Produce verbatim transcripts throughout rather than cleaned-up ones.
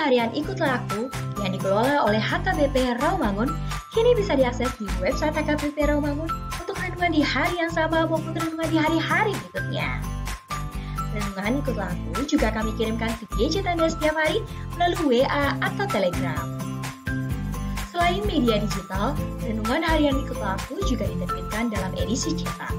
Harian Ikutlah Aku yang dikelola oleh H K B P Rawamangun kini bisa diakses di website H K B P Rawamangun untuk renungan di hari yang sama maupun renungan di hari-hari berikutnya. Renungan Ikutlah Aku juga kami kirimkan ke gadget Anda setiap hari melalui W A atau Telegram. Selain media digital, renungan harian Ikutlah Aku juga diterbitkan dalam edisi cetak.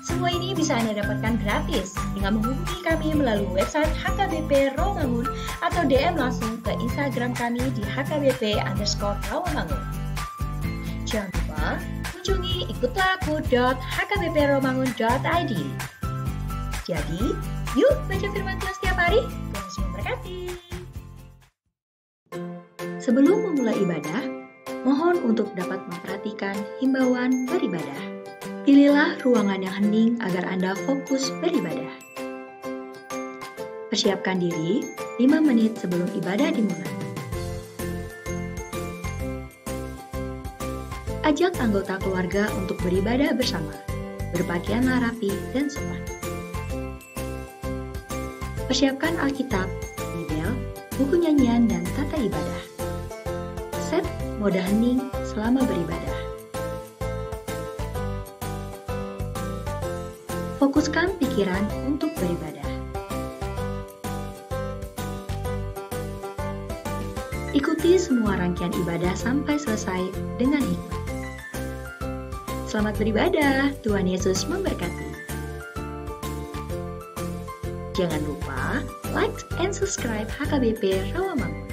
Semua ini bisa Anda dapatkan gratis dengan menghubungi kami melalui website H K B P Rawamangun atau D M langsung ke Instagram kami di H K B P underscore Rawamangun. Jangan lupa kunjungi ikutlah aku dot H K B P rawamangun dot I D. Jadi, yuk baca firman Tuhan setiap hari. Tuhan Yesus memberkati. Sebelum memulai ibadah, mohon untuk dapat memperhatikan himbauan beribadah. Pilihlah ruangan yang hening agar Anda fokus beribadah. Persiapkan diri lima menit sebelum ibadah dimulai. Ajak anggota keluarga untuk beribadah bersama. Berpakaianlah rapi dan sopan. Persiapkan Alkitab, Bibel, buku nyanyian, dan tata ibadah. Set mode hening selama beribadah. Fokuskan pikiran untuk beribadah. Ikuti semua rangkaian ibadah sampai selesai dengan hikmat. Selamat beribadah, Tuhan Yesus memberkati. Jangan lupa like and subscribe H K B P Rawamangun.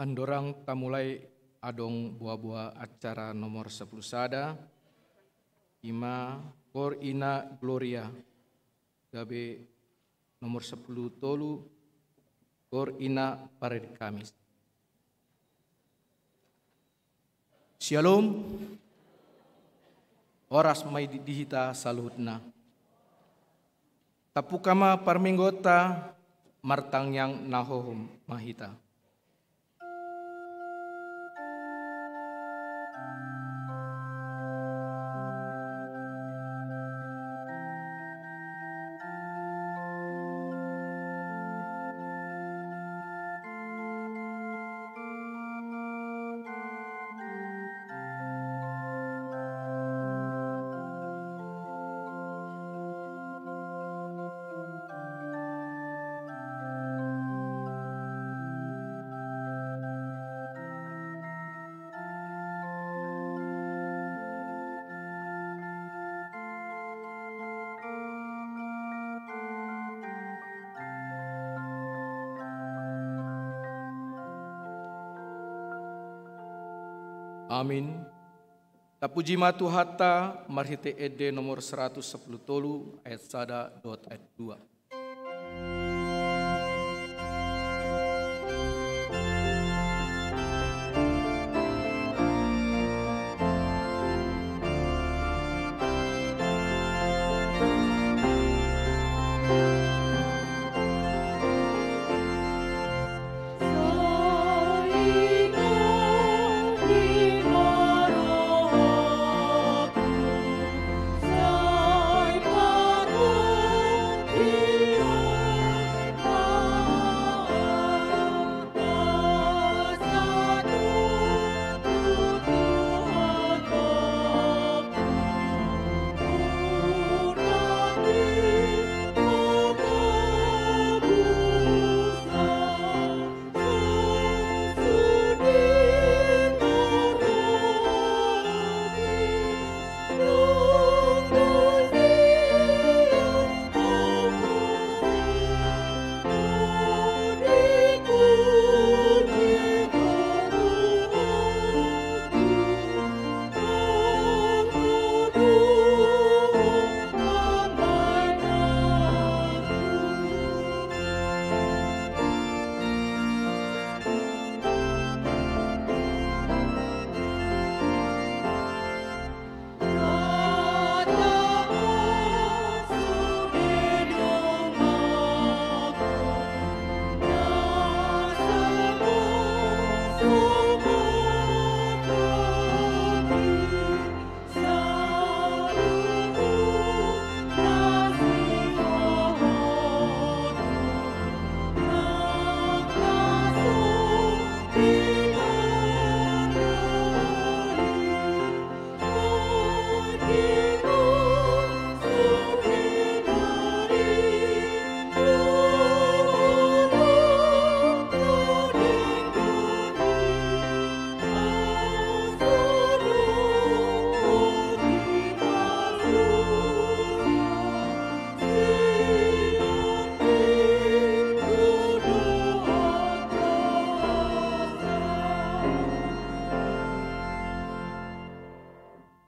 Andorang tamulai adong boaboa acara nomor sampulu sada, ima Kor Ina Gloria, gabe nomor sampulu tolu Kor Ina Paredkamis. Syalom. Horas ma di, di hita saluhutna. Tampuk ma parmingguonta, martangiang na hohom ma hita. Amin. Tapuji ma Tuhanta marhite ende nomor seratus sapuluh tolu ayat sada dohot ayat dua.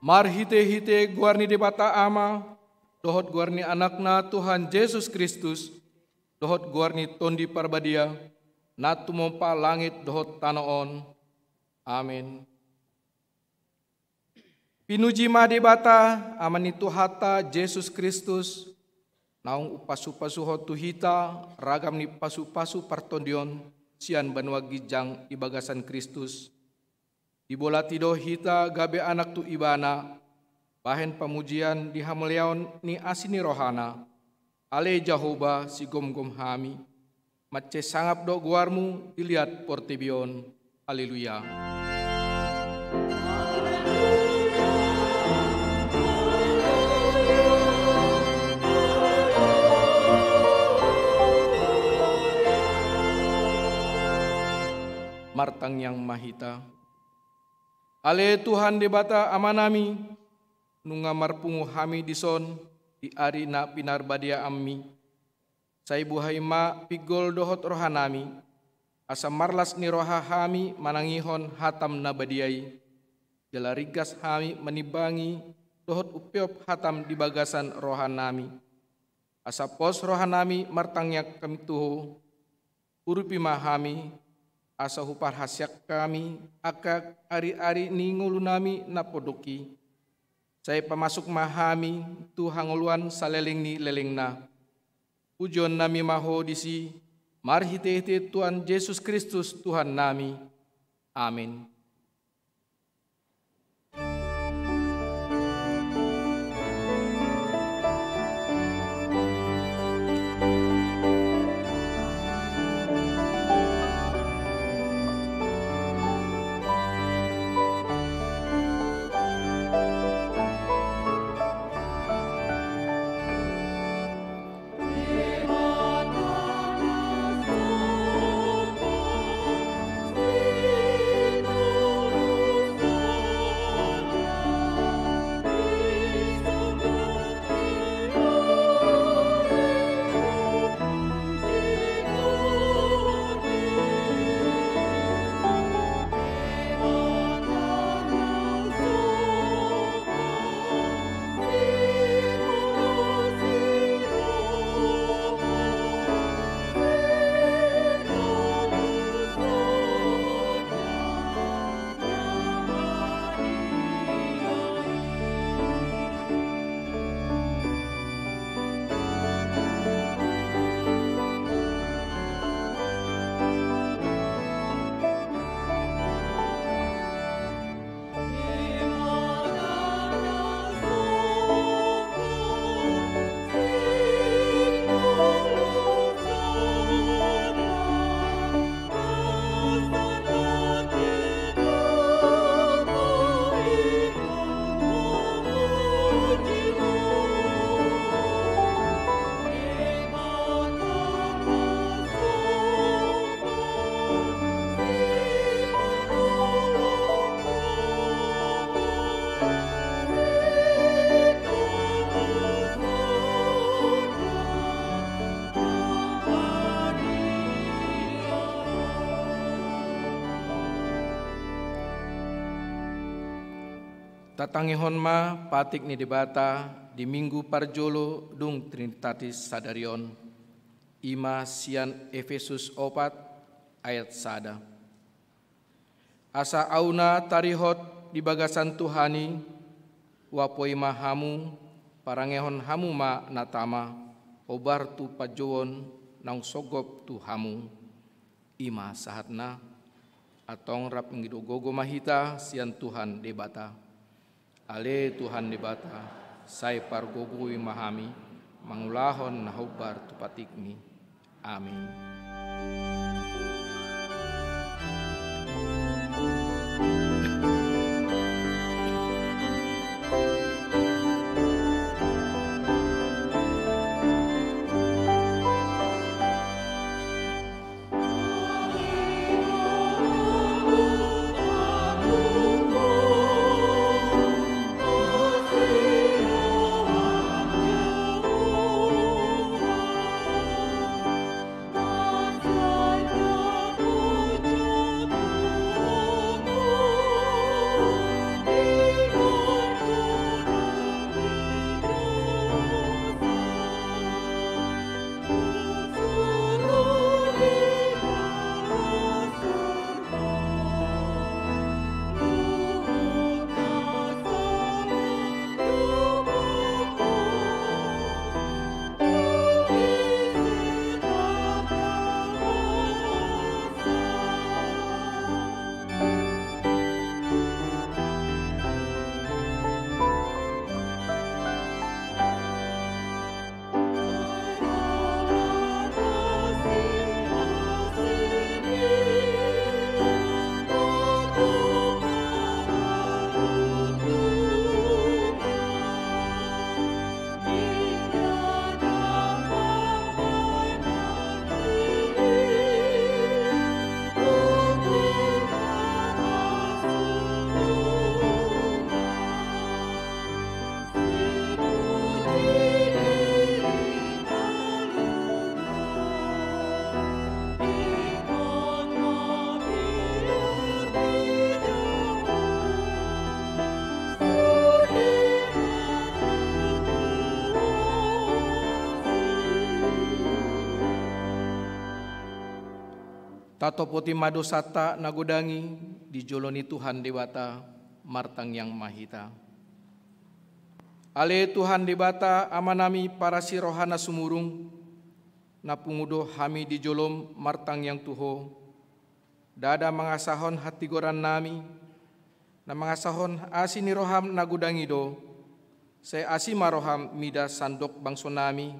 Marhitehite goar ni Debata Ama, dohot goar ni Anakna Tuhan Jesus Kristus, dohot goar ni Tondi Parbadia, na tumompa langit dohot tano on. Amen. Pinuji ma Debata, Ama ni Tuhanta Jesus Kristus, naung umpasupasuhon tu hita ragam ni pasupasu partondion sian banua ginjang di bagasan Kristus. Dibolati do hita gabe anak tu Ibana, bahen pamujian di hamuliaon ni asi ni rohana. Ale Jahowa, sigomgom hami. Mansai sangap do goarmu di liat portibi on. Haleluya. Martangiang ma hita. Ale Tuhan Debata Amanami, nunga marpungu hami dison di ari na pinarbadiaanmi. Sai buhai ma pinggol dohot rohanami, asa marlas ni roha hami manangihon hatam na badia i, jala ringgas hami manimbangi dohot umpeop hatam di bagasan rohanami. Asa pos rohanami martangiang hami tu Ho, urupi ma hami, asa huparhasiat hami angka ariari ni ngolunami na pondok i. Sai pamasuk ma hami tu hangoluan saleleng ni lelengna. Pujionnami ma Ho disi, marhitehite Tuhan Jesus Kristus Tuhannami. Amen. Tatangihon ma patik ni Debata di Minggu parjolo dung Trinitatis sadari on, i ma sian Efesus opat ayat sada. Asa auna tarihot di bagasan Tuhan i, uapoi ma hamu, parangehon hamu ma na tama, hombar tu panjouon naung songgop tu hamu. I ma sahatna. Antong rap mangido gogo ma hita sian Tuhan Debata. Ale Tuhan Debata, sai pargogoi ma hami mangulahon na hombar tu patikmi. Amin. Tatopoti ma dosanta na godang i di jolo ni Tuhan Debata, martangiang ma hita. Ale Tuhan Debata, Amanami parasi roha na sumurung, na pungu do hami di jolom martangiang tu Ho, ndada mangasahon hatigorannami, na mangasahon asi ni roham na godang i do, sai asi ma roham mida sandok bangsonami,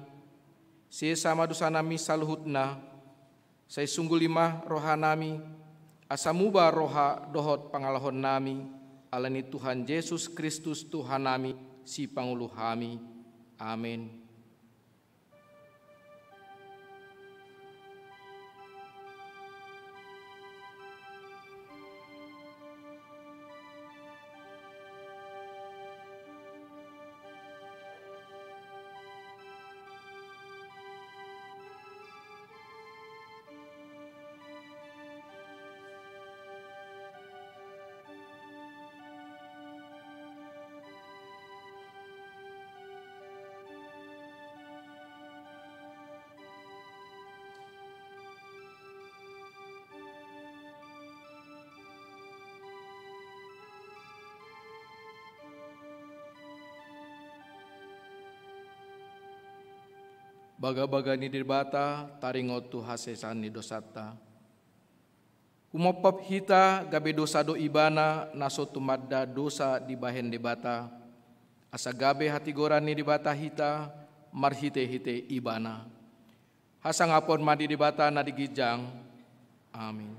sesa ma dosanami saluhutna, sai sungguli ma rohanami, asa muba roha dohot pangalahonnami, ala ni Tuhan Jesus Kristus Tuhannami, Sipangolu hami. Amen. Bagabaga ni Debata taringot tu hasesaan ni dosanta. Humophop hita gabe dosa do Ibana na so tumanda dosa dibahen Debata, asa gabe hatigoran ni Debata hita marhitehite Ibana. Hasangapon ma di Debata na di ginjang. Amin.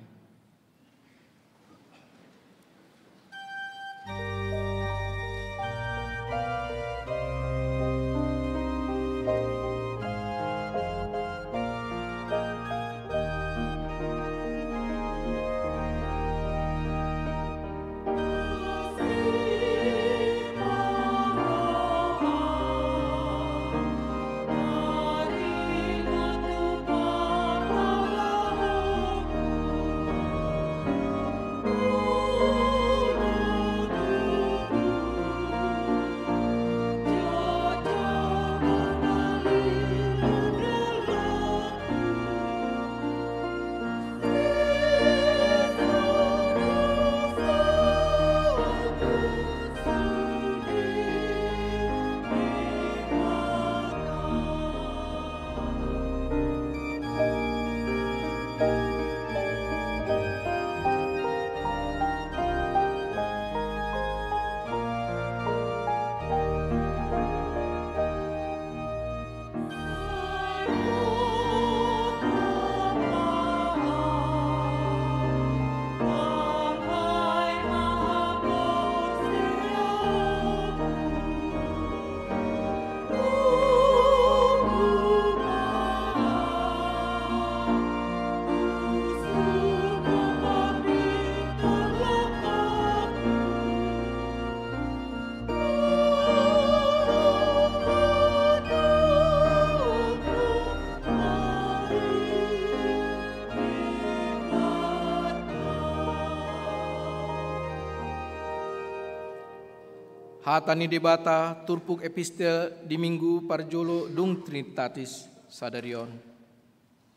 Hata ni Debata turpuk epistel di minggu parjolo dung Trinitatis sadari on.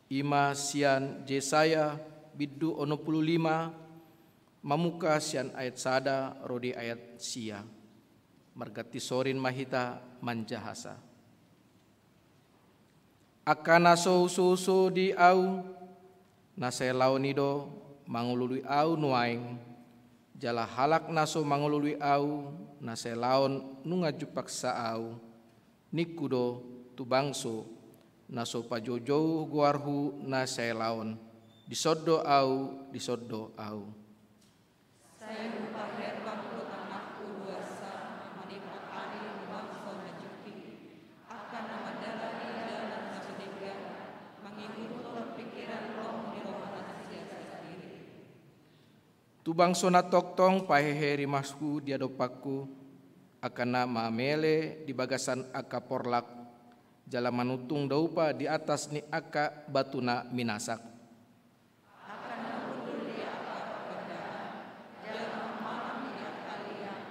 I ma sian Jesaya bindu onom pulu lima, mamungka sian ayat sada ro di ayat sia. Marganti sorin ma hita manjahasa. Angka na so husouso di Ahu, na sai laon i do mangoloi Ahu nuaeng, jala halak na so mangoloi Ahu, na sai laon nunga jumpangsa Ahu, ningku do tu bangso na so pajoujou goarhu na sai laon, dison do Ahu, dison do Ahu. Sai hupaherbang do tanganku luasa manimpak ari ni bangso na jungkir i, angka na mandalani dalan na so denggan, mangihuthon pingkiran rom ni rohanasida sandiri. Tu bangso na tongtong pahehe rimasku di adopanku, angka na mamele di bagasan angka porlak, jala manungtung daupa di atas ni angka batu na minasak. Angka na hundul di angka pagandaan, jala marmalam di angka liang,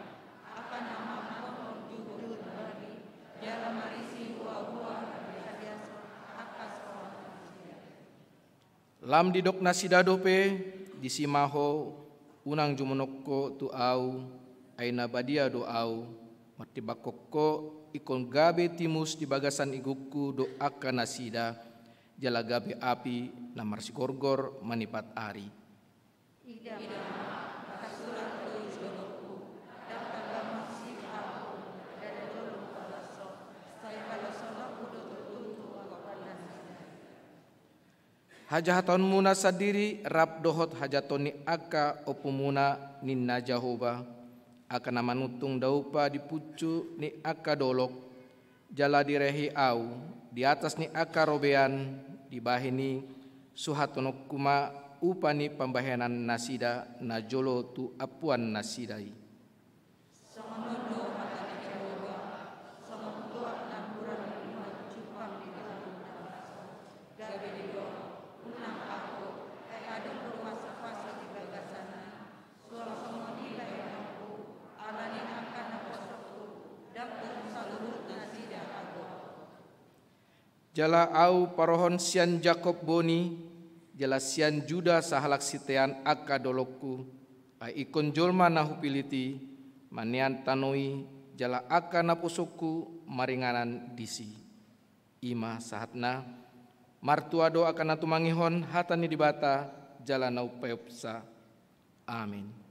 angka na mamboan jugul bagi, jala marisi huahua di hadason angka sorangan nasida. Lam didok nasida dope, disi ma ho, unang jumonok ho tu Ahu, ai na badia do Ahu, martimbangkon ho ingkon gabe timus di bagasan igungku do angka nasida, jala gabe api na marsigorgor manimpat ari. Ida ma, tasurat do i jolongku, ndang tagamon si Ahu, ndada jolong palaso, sai palasoonku do tutu tu angka nasida. Hajahatonmuna sandiri rap dohot hajahaton ni angka ompumuna, ninna Jahowa, angka na manungtung daupa di puncu ni angka dolok, jala direhi Ahu di atas ni angka robean, dibahen i suhatononku ma upa ni pambahenan nasida najolo tu ampuan nasida i. Songon on do hata ni Jahowa, songon tuak na hurang ni iman jumpang di tano na raso, gabe didok, unang ago, ai adong do pasupasu di bagasan i, suang songon i bahenonku, ala ni angka naposonku, ndang tung saluhut nasida ago. Jala Ahu parohon sian Jakob boni, jala sian Juda sahalak sitean angka dolokku, ai ingkon jolma na hupillit i, manean tano i, jala angka naposonku maringanan disi. I ma sahatna. Martua do angka na tumangihon hata ni Debata, jala na umpaeopsa. Amin.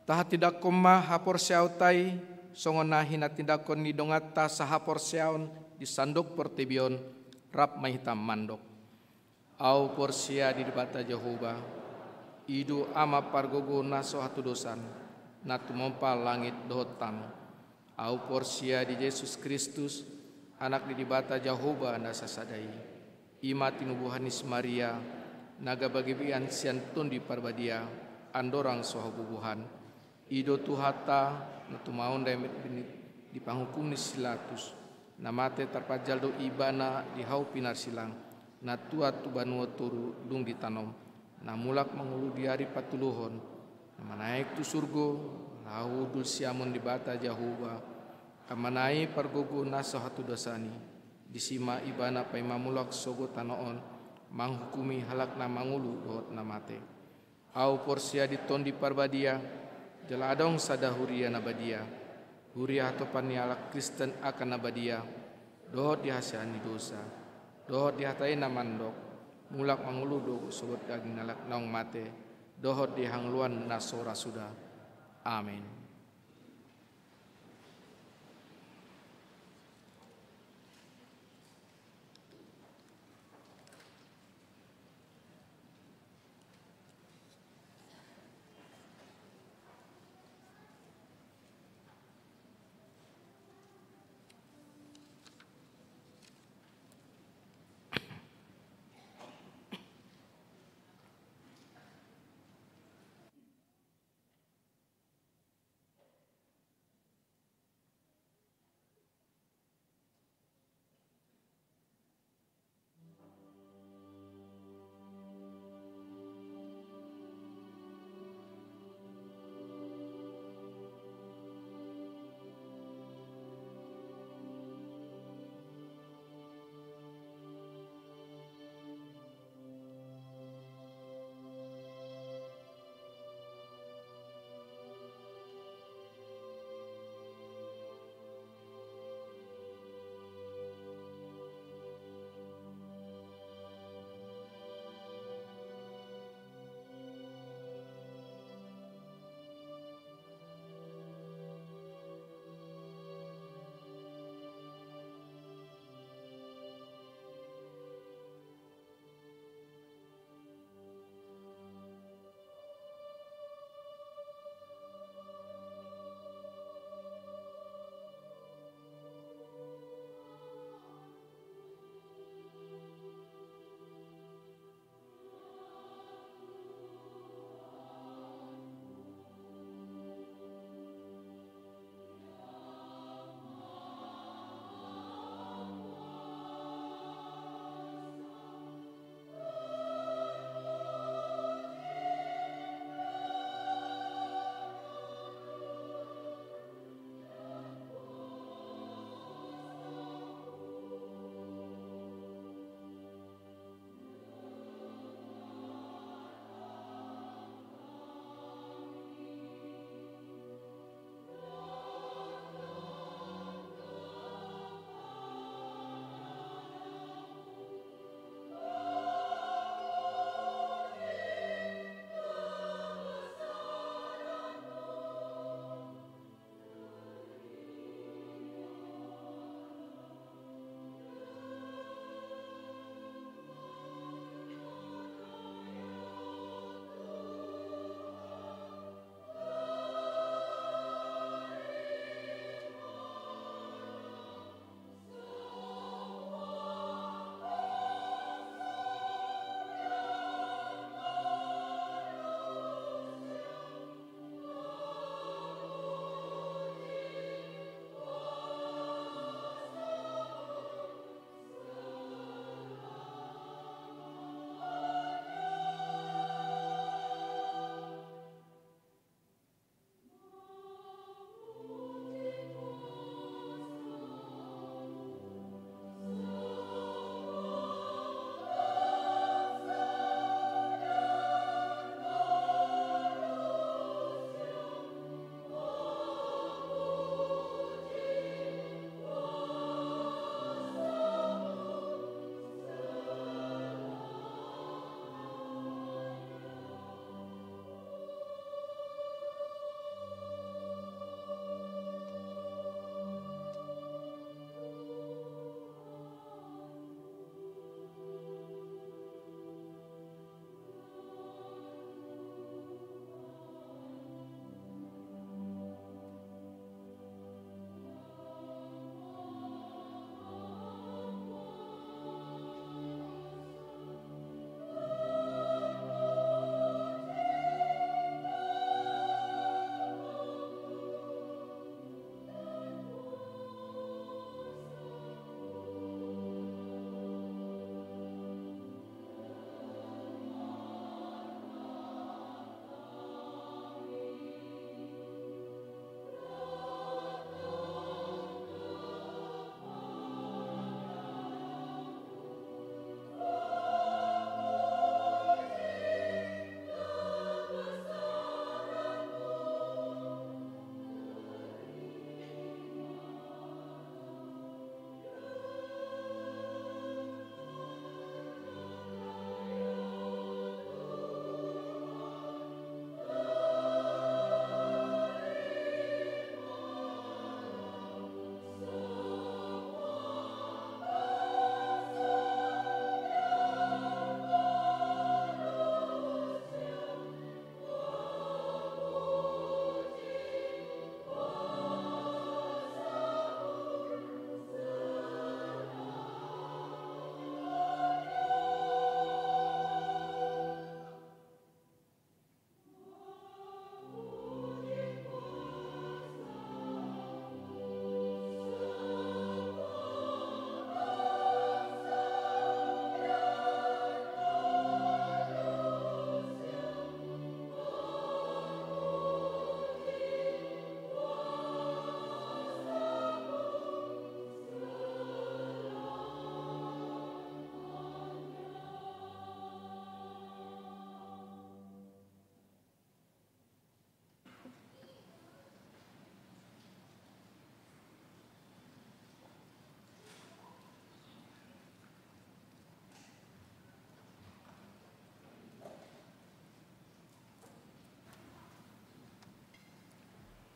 Tahatindangkon ma haporseaonta i, songon na hinatindangkon ni donganta sahaporseaon di sandok portibi on, rap ma hita mandok. Ahu porsea di Debata Jahowa, i do Ama pargogo na so hatudosan, na tumompa langit dohot tano. Ahu porsea di Jesus Kristus, Anak ni Debata Jahowa na sasada i. I ma tinubuan ni si Maria, na gabegabean sian Tondi Parbadia, andorang so habubuhan. I do Tuhanta, na tumaon dalan di panghukum ni si Pilatus, na mate tarpanjal do Ibana di hau pinarsilang, na tuat tu banua toru dung ditanom, na mulak mangolu di ari patuluhon, na manaek tu surgo, laho hundul sian amanta Debata Jahowa, Amana i pargogoi na so hatudosan i, disi ma Ibana paima mulak sogot tano on, manghukumi halak na mangolu dohot na mate. Ahu porsea di Tondi Parbadia, jala adong sada huria na badia, huria hatopan ni halak Kristen angka na badia, dohot di hasesaan ni dosa, dohot di hata i na mandok, mulak mangolu do sogot daging ni halak naung mate, dohot di hangoluan na so ra suda. Amen.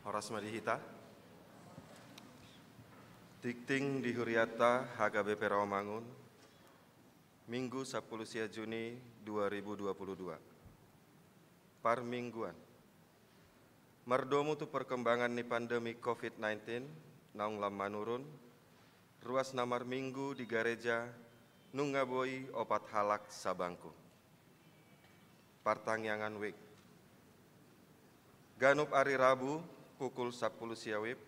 Horas ma di hita. Tingting di hurianta H K B P Rawamangun, Minggu sampulu sia Juni dua ribu dua puluh dua. Parmingguan. Mardomu tu perkembangan ni pandemi covid sembilan belas naung lam manurun, ruas na marminggu di gareja nunga boi opat halak sabangku. Partangiangan wijk. Ganup ari Rabu pukul sampulu sia wib,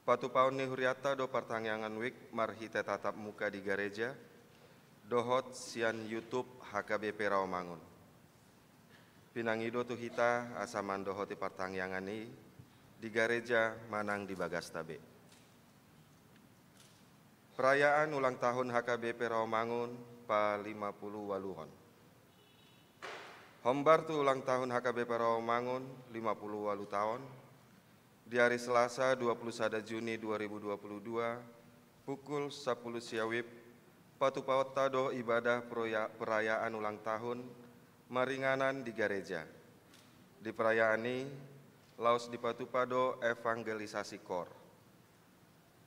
patupaon ni hurianta do partangiangan wijk marhite tatap muka di gareja dohot sian YouTube H K B P Rawamangun. Pinangido tu hita asa mandohoti partangiangan i di gareja manang di bagasta be. Perayaan ulang tahun H K B P Rawamangun pa lima puluh waluhon. Hombar tu ulang tahun H K B P Rawamangun lima puluh walu taon, di ari Selasa dua puluh sada Juni dua ribu dua puluh dua, pukul sampulu sia wib, patupaonta do ibadah peroya-, perayaan ulang tahun maringanan di gareja. Di perayaan i, laos dipatupa do evangelisasi koor.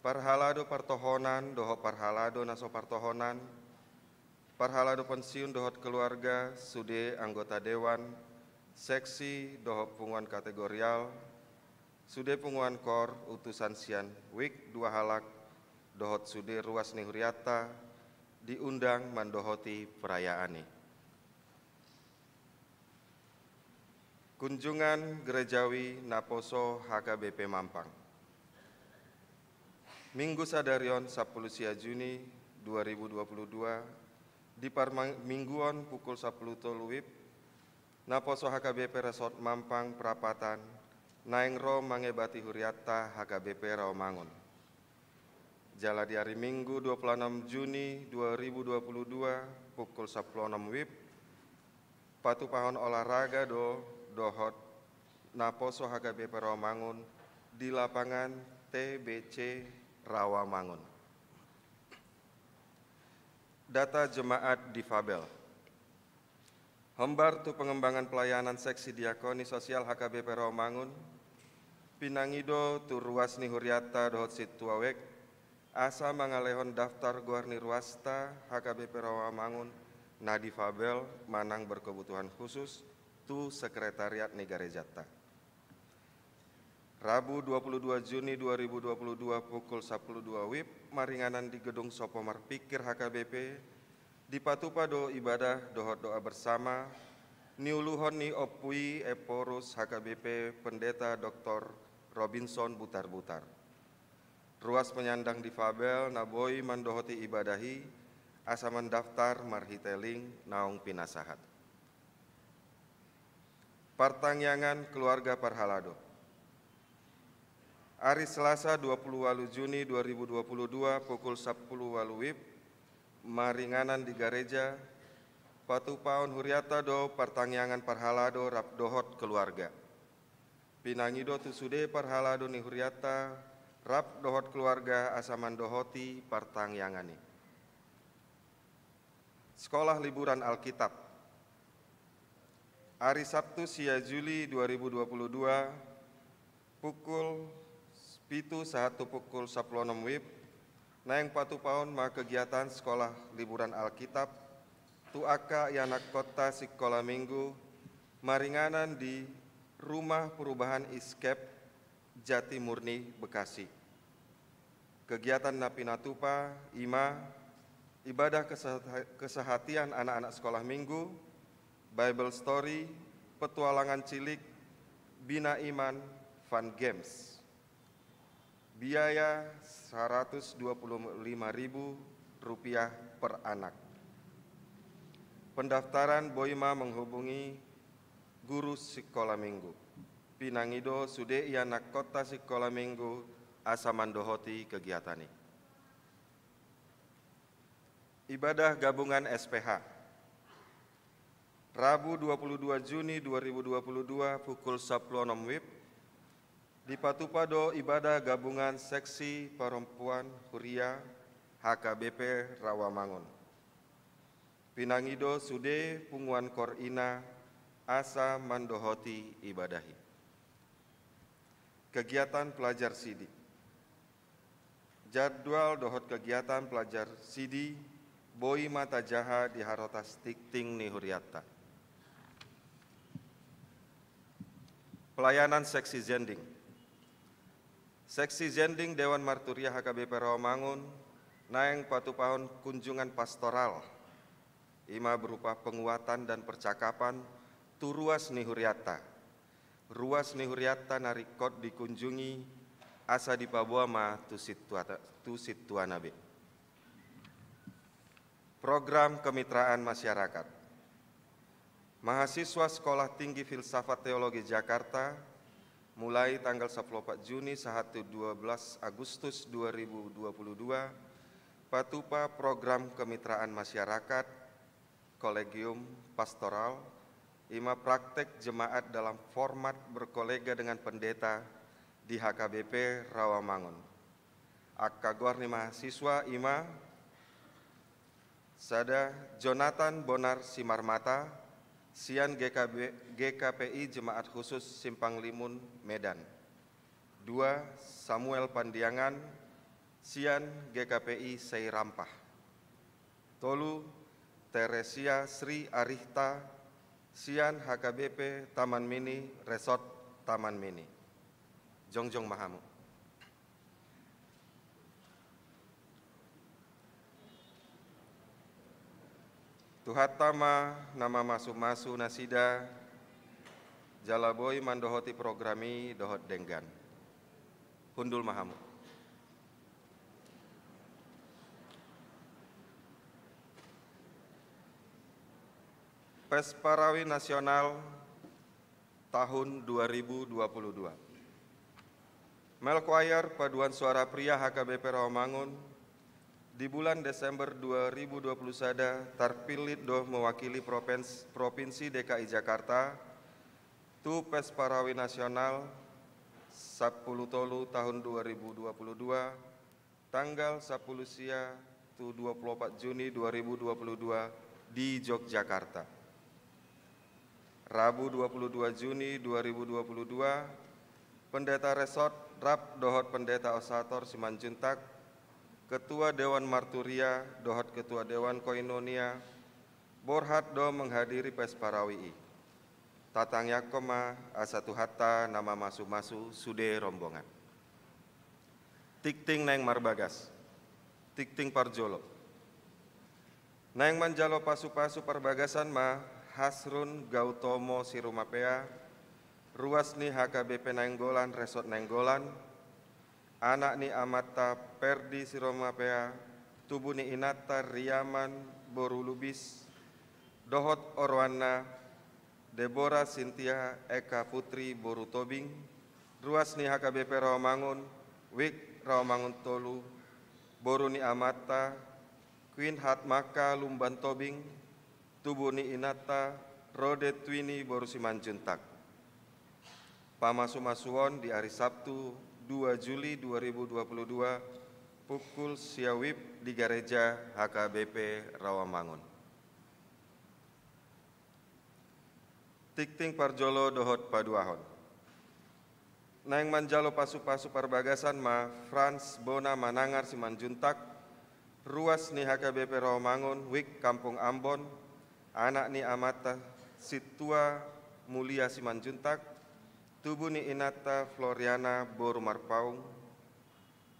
Parhalado partohonan dohot parhalado na so partohonan, parhalado pensiun dohot keluarga, sude anggota dewan, seksi dohot punguan kategorial, sude punguan koor utusan sian wijk dua halak, dohot sude ruas ni hurianta diundang mandohoti perayaan i. Kunjungan Gerejawi Naposo H K B P Mampang. Minggu sadari on sampulu sia Juni dua ribu dua puluh dua, di parmingguon pukul sampulu tolu wib, Naposo H K B P Resort Mampang Prapatan naeng ro mangebati hurianta H K B P Rawamangun. Jala di ari Minggu dua puluh enam Juni dua ribu dua puluh dua pukul sampulu onom wib, patupahon olahraga do dohot Naposo H K B P Rawamangun di lapangan T B C Rawamangun. Data jemaat difabel. Hombar tu pengembangan pelayanan seksi diakoni sosial H K B P Rawamangun, pinangido tu ruas ni hurianta dohot sintua wijk, asa mangalehon daftar goar ni ruasta H K B P Rawamangun na difabel manang berkebutuhan khusus tu sekretariat ni garejanta. Rabu dua puluh dua Juni dua ribu dua puluh dua pukul sampulu dua wib, maringanan di gedung Sopo Marpikir H K B P, dipatupa do ibadah dohot doa bersama, niuluhon ni Ompu i Ephorus H K B P Pendeta Doktor Robinson Butarbutar. Ruas penyandang difabel na boi mandohoti ibadah i, asa mandaftar marhite link naung pinasahat. Partangiangan keluarga parhalado. Ari Selasa dua puluh walu Juni dua ribu dua puluh dua pukul sampulu walu wib, maringanan di gareja, patupaon hurianta do partangiangan parhalado rap dohot keluarga. Pinangido tu sude parhalado ni hurianta rap dohot keluarga asa mandohoti partangiangan i. Sekolah Liburan Alkitab. Ari Sabtu sia Juli dua ribu dua puluh dua, pukul pitu sahat tu pukul sampulu onom wib, naeng patupaon ma kegiatan Sekolah Liburan Alkitab tu angka ianakhonta sikola Minggu, maringanan di Rumah Perubahan Escape Jatimurni, Bekasi. Kegiatan na pinatupa i ma ibadah keseha-, kesehatian anak-anak sekolah Minggu, Bible story, petualangan cilik, bina iman, fun games. Biaya saratus dua puluh lima ribu rupiah per anak. Pendaftaran boi ma menghubungi guru sikola Minggu. Pinangido sude ianakhonta sikola Minggu asa mandohoti kegiatan i. Ibadah gabungan S P H. Rabu dua puluh dua Juni dua ribu dua puluh dua pukul sampulu onom wib, dipatupa do ibadah gabungan seksi perempuan Huria H K B P Rawamangun. Pinangido sude punguan koor ina asa mandohoti ibadah i. Kegiatan pelajar sidi. Jadwal dohot kegiatan pelajar sidi boi ma tajaha di harotas tingting ni hurianta. Pelayanan seksi zending. Seksi zending Dewan Marturia H K B P Rawamangun naeng patupahon kunjungan pastoral, i ma berupa penguatan dan percakapan tu ruas ni hurianta. Ruas ni hurianta na ringkot dikunjungi, asa dipaboa ma tu sintua-, tu sintuana be. Program kemitraan masyarakat. Mahasiswa Sekolah Tinggi Filsafat Teologi Jakarta, mulai tanggal sampulu opat Juni sahat tu dua belas Agustus dua ribu dua puluh dua, patupa program kemitraan masyarakat, kolegium pastoral, i ma praktek jemaat dalam format berkolega dengan pendeta di H K B P Rawamangun. Angka goar ni mahasiswa i ma: sada, Jonathan Bonar Simarmata, sian G K B, G K P I Jemaat Khusus Simpang Limun, Medan. Dua, Samuel Pandiangan, sian G K P I Seirampah. Tolu, Teresia Sri Arihta, sian H K B P Taman Mini, Resort Taman Mini. Jongjong ma hamu. Tuhanta ma na mamasumasu nasida, jala boi mandohoti program i dohot denggan. Hundul ma hamu. Pesta Rawi Nasional tahun dua ribu dua puluh dua. Male Choir Paduan Suara Pria H K B P Rawamangun di bulan Desember dua ribu dua puluh sada tarpillit do mewakili propens-, Provinsi D K I Jakarta tu Pesta Rawi Nasional sampulu tolu tahun dua ribu dua puluh dua, tanggal sampulu sia tu dua puluh opat Juni dua ribu dua puluh dua di Yogyakarta. Rabu dua puluh dua Juni dua ribu dua puluh dua, Pendeta Resort rap dohot Pendeta Osator Simanjuntak, Ketua Dewan Marturia dohot Ketua Dewan Koinonia, borhat do menghadiri Pesta Rawi i. Tatangiangkon ma asa Tuhanta na mamasumasu sude rombongan. Tingting naeng marbagas. Tingting parjolo. Naeng manjalo pasupasu parbagasan ma Hasrun Gautomo Sirumapea, ruas ni H K B P Nainggolan, Resort Nainggolan, anak ni amanta Perdi Sirumapea, tubu ni inanta Riaman boru Lubis, dohot oroanna Debora Sintia Eka Putri boru Tobing, ruas ni H K B P Rawamangun, Wik Rawamangun tolu, boru ni amanta Queen Hatmaka Lumban Tobing, tubu ni inanta Rode Twini boru Simanjuntak. Pamasumasuon di ari Sabtu dua Juli dua ribu dua puluh dua, pukul sia wib di gareja H K B P Rawamangun. Tingting parjolo dohot paduahon. Naeng manjalo pasupasu parbagasan ma Frans Bona Manangar Simanjuntak, ruas ni H K B P Rawamangun, Wik Kampung Ambon, anak ni amanta Sintua Mulia Simanjuntak, tubu ni inanta Floriana boru Marpaung,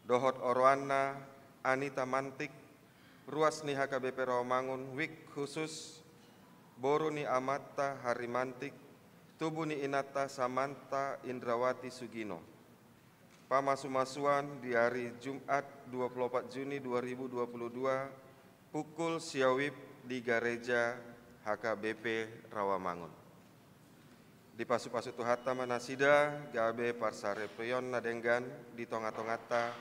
dohot oroanna Anita Mantik, ruas ni H K B P Rawamangun, Wik Khusus, boru ni amanta Harry Mantik, tubu ni inanta Samanta Indrawati Sugino. Pamasumasuon di ari Jumat dua puluh opat Juni dua ribu dua puluh dua, pukul sia wib di gareja H K B P Rawamangun. Dipasupasu Tuhanta ma nasida gabe parsaripeon na denggan di tongatonganta,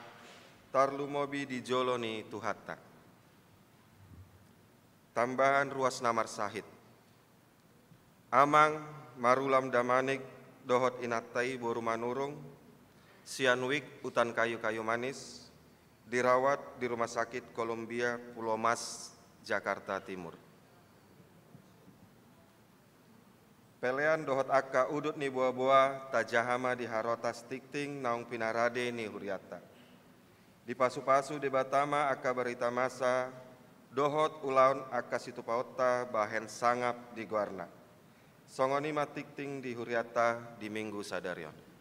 tarlumobi di jolo ni Tuhanta. Tambahan ruas na marsahit. Amang Marulam Damanik dohot inanta i boru Manurung, sian Wik Hutan Kayu-Kayu Manis, dirawat di Rumah Sakit Columbia Pulau Mas, Jakarta Timur. Pelean dohot angka udut ni boaboa tajaha ma di harotas tingting naung pinarade ni hurianta. Dipasupasu Debata ma angka barita masa dohot ulaon angka situpaonta bahen sangap di goarna. Songon i ma tingting di hurianta di Minggu sadari on.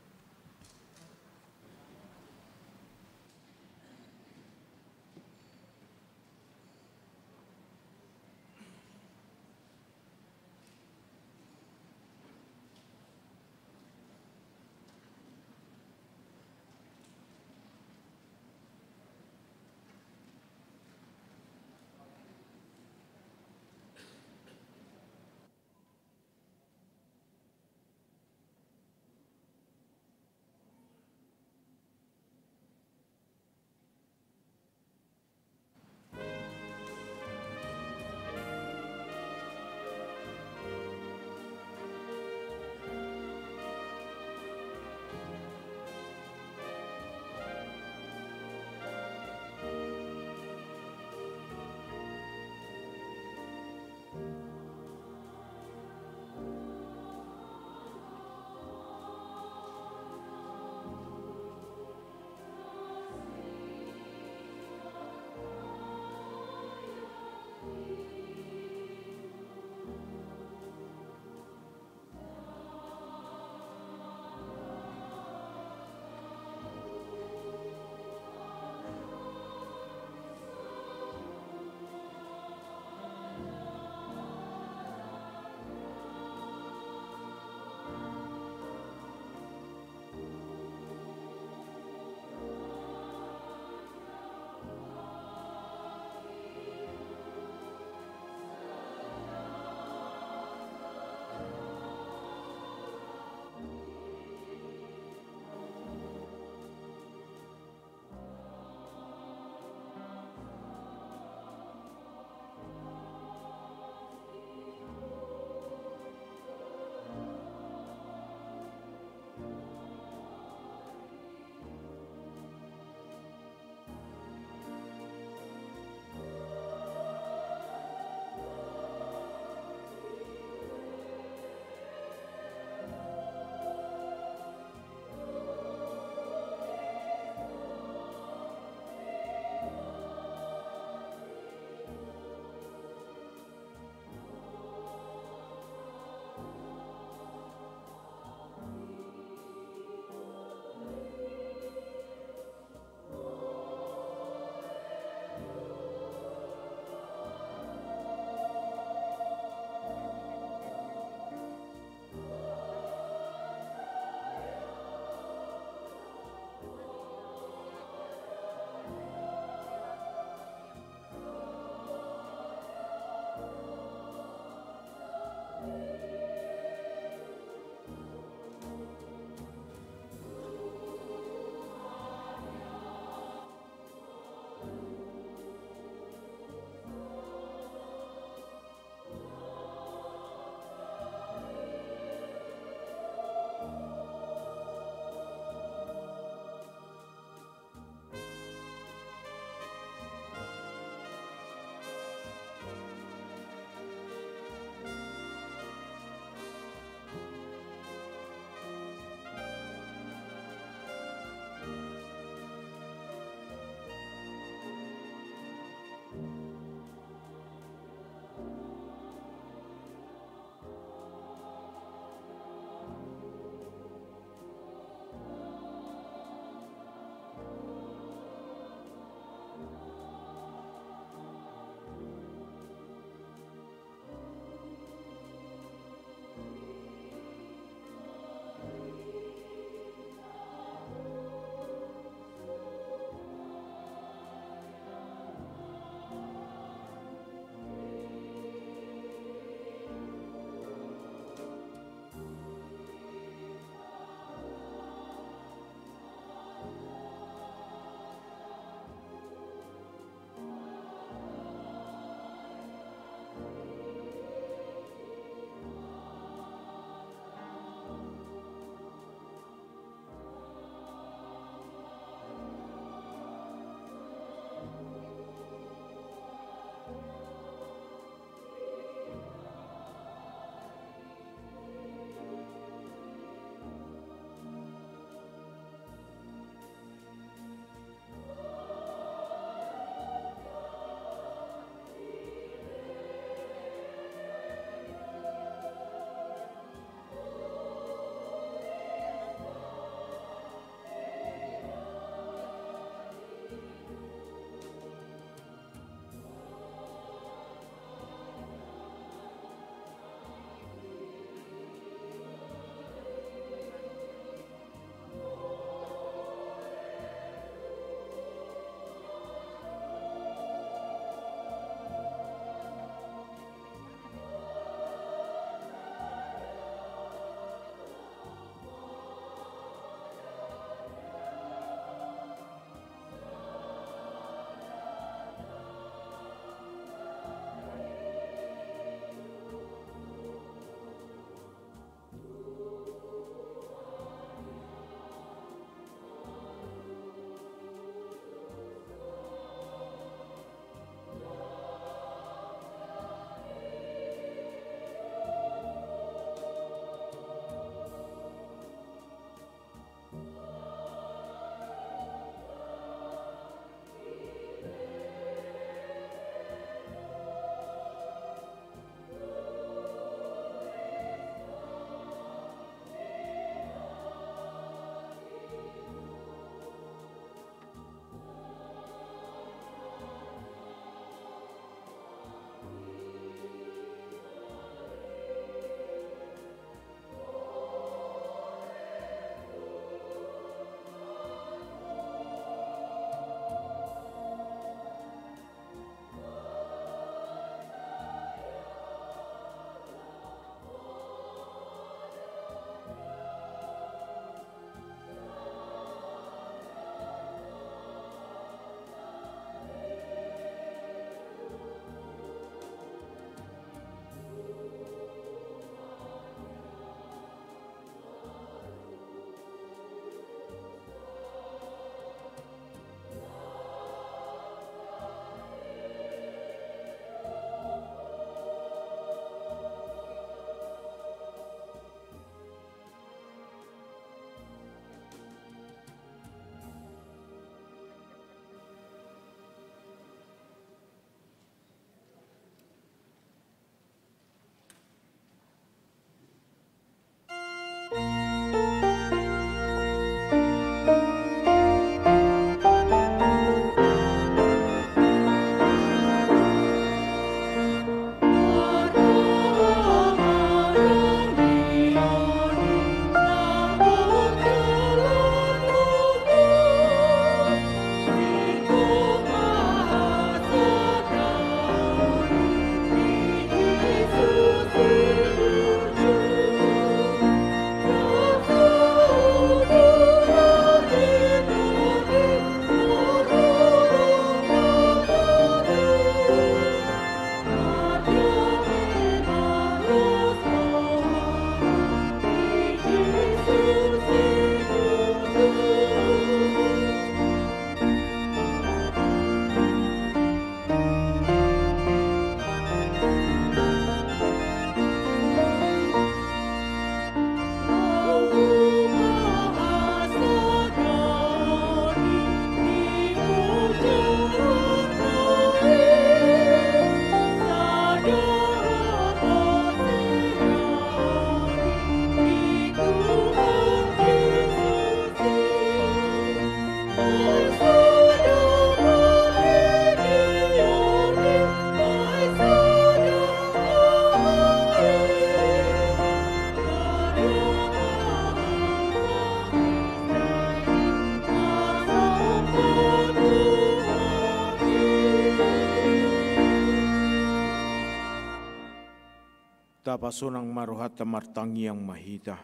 Sonang ma rohanta, martangiang ma hita.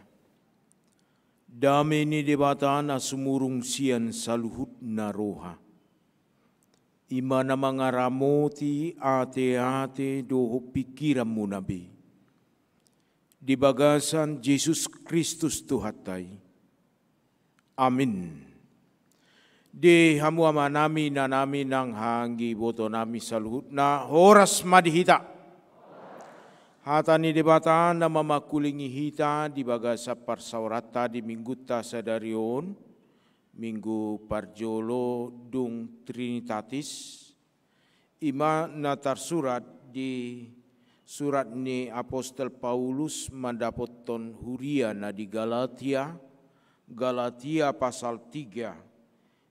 Dame ni Debata na sumurung sian saluhutna roha, i ma na mangaramoti ateate dohot pingkiranmuna be, di bagasan Jesus Kristus Tuhanta i. Amin. Di hamu amanami, inanami nang haha anggi ibotonami saluhutna, horas ma di hita. Hata ni Debata na mamangkulingi hita di bagasan parsaoranta di minggunta sadari on, minggu parjolo dung Trinitatis, i ma na tarsurat di surat ni apostel Paulus mandapothon huria na di Galatia, Galatia pasal tiga,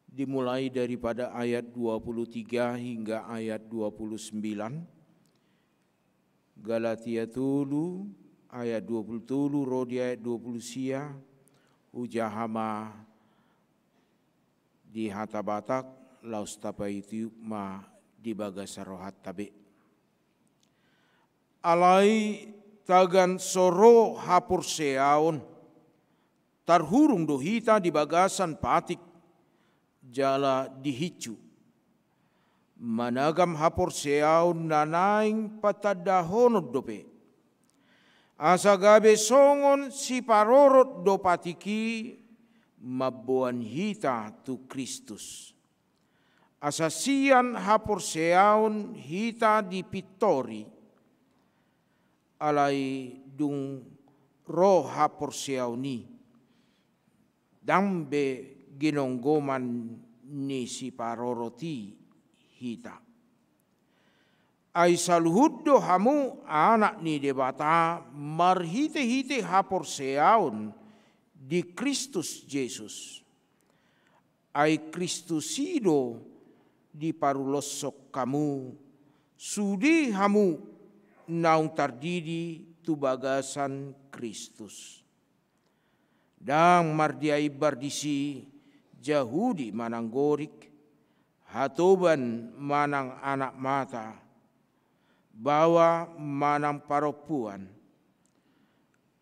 dimulai daripada ayat dua puluh tiga hingga ayat dua puluh sembilan. Galatia tolu ayat dua puluh tolu ro di ayat dua puluh sia. Hujaha ma di hata Batak, laos tapaihutihut ma di bagasan rohanta be. Alai tagan so ro haporseaon, tarhurung do hita di bagasan patik jala dihincu. Managam haporseaon na naeng patandahonon dope, asa gabe songon siparorot do patik i mamboan hita tu Kristus. Asa sian haporseaon hita dipintori, alai dung ro haporseaon i, ndang be ginonggoman ni siparorot i hita. Ai saluhut do hamu anak ni Debata marhitehite haporseaon di Kristus Jesus. Ai Kristus i do diparuloshon hamu, sude hamu naung tardidi tu bagasan Kristus. Ndang mardiaimbar disi Jahudi manang Gorik, hatoban manang anak mata, baoa manang parompuan.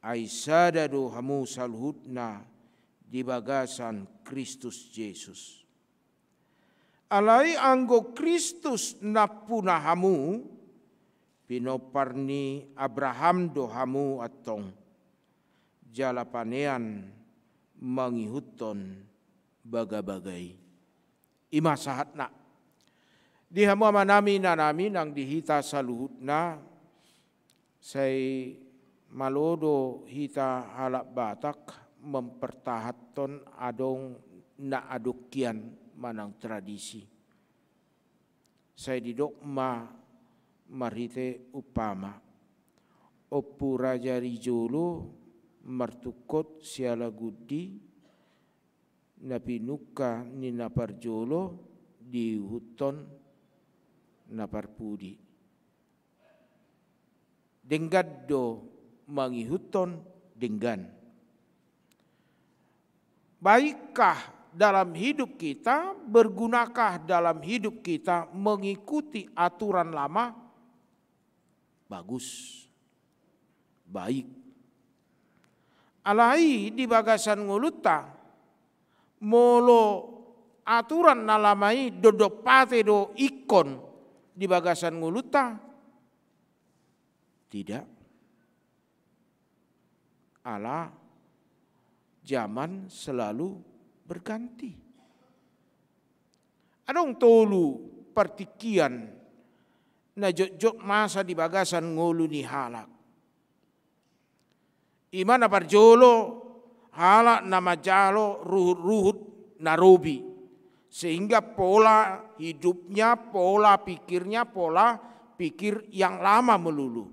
Ai sada do hamu saluhutna di bagasan Kristus Jesus. Alai anggo Kristus nampuna hamu, pinompar ni Abraham do hamu antong, jala panean mangihuthon bagabaga i. I ma sahatna. Di hamu amanami, inanami nang di hita saluhutna, sai malo do hita halak Batak mempertahanhon adong na adong hian manang tradisi. Sai didok ma marhite umpama, Ompu Raja Rijolo martungkot siala gundi, na pinungka ni na parjolo diihuthon na parpudi. Denggan do mangihuthon denggan. Baikkah dalam hidup kita, bergunakah dalam hidup kita mengikuti aturan lama? Bagus. Baik. Alai di bagasan ngolunta, molo aturan na lama i dondon pate do ingkon di bagasan ngolunta? Tidak. Ala zaman selalu berganti. Adong tolu partingkian na jotjot masa di bagasan ngolu ni halak. I ma na parjolo, halak na manjalo ruhut-ruhut na robi, sehingga pola hidupnya, pola pikirnya, pola pikir yang lama melulu.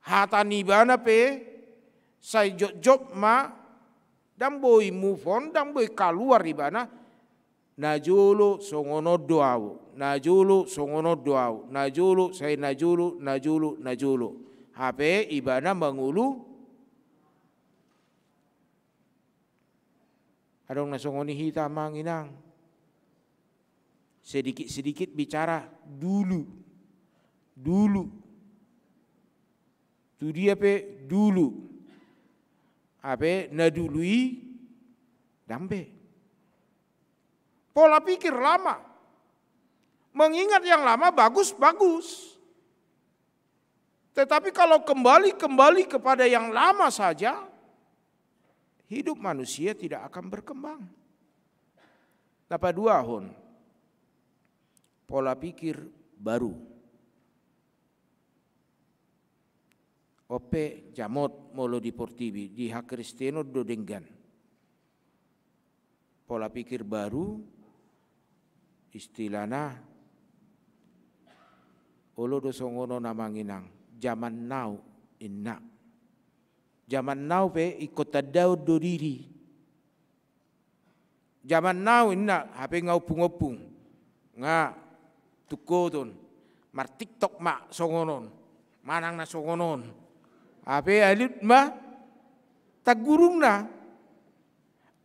Hata ni ibana pe sai jotjot ma, ndang boi move on, ndang boi kaluar ibana. Najolo songon on do au, najolo songon on do au, najolo sai najolo, najolo, najolo. Hape ibana mangolu. Adong na songon i hita amang inang. Sedikit-sedikit bicara dulu. Dulu. Tu dia pe dulu. Hape na dulu i ndang be. Pola pikir lama. Mengingat yang lama bagus, bagus. Tetapi kalau kembali, kembali kepada yang lama saja, hidup manusia tidak akan berkembang. Na paduahon, pola pikir baru. On pe jamot molo di portibi, di hakristenon do denggan. Pola pikir baru, istilahna, olo do songon on amang inang, zaman now, inna. Zaman now pe ingkon tandaon do diri. Zaman now inna, hape nga ompung-ompung. Nga tungkoton. MarTikTok ma songon on. Manang na songon on. Hape alut ma tanggurungna.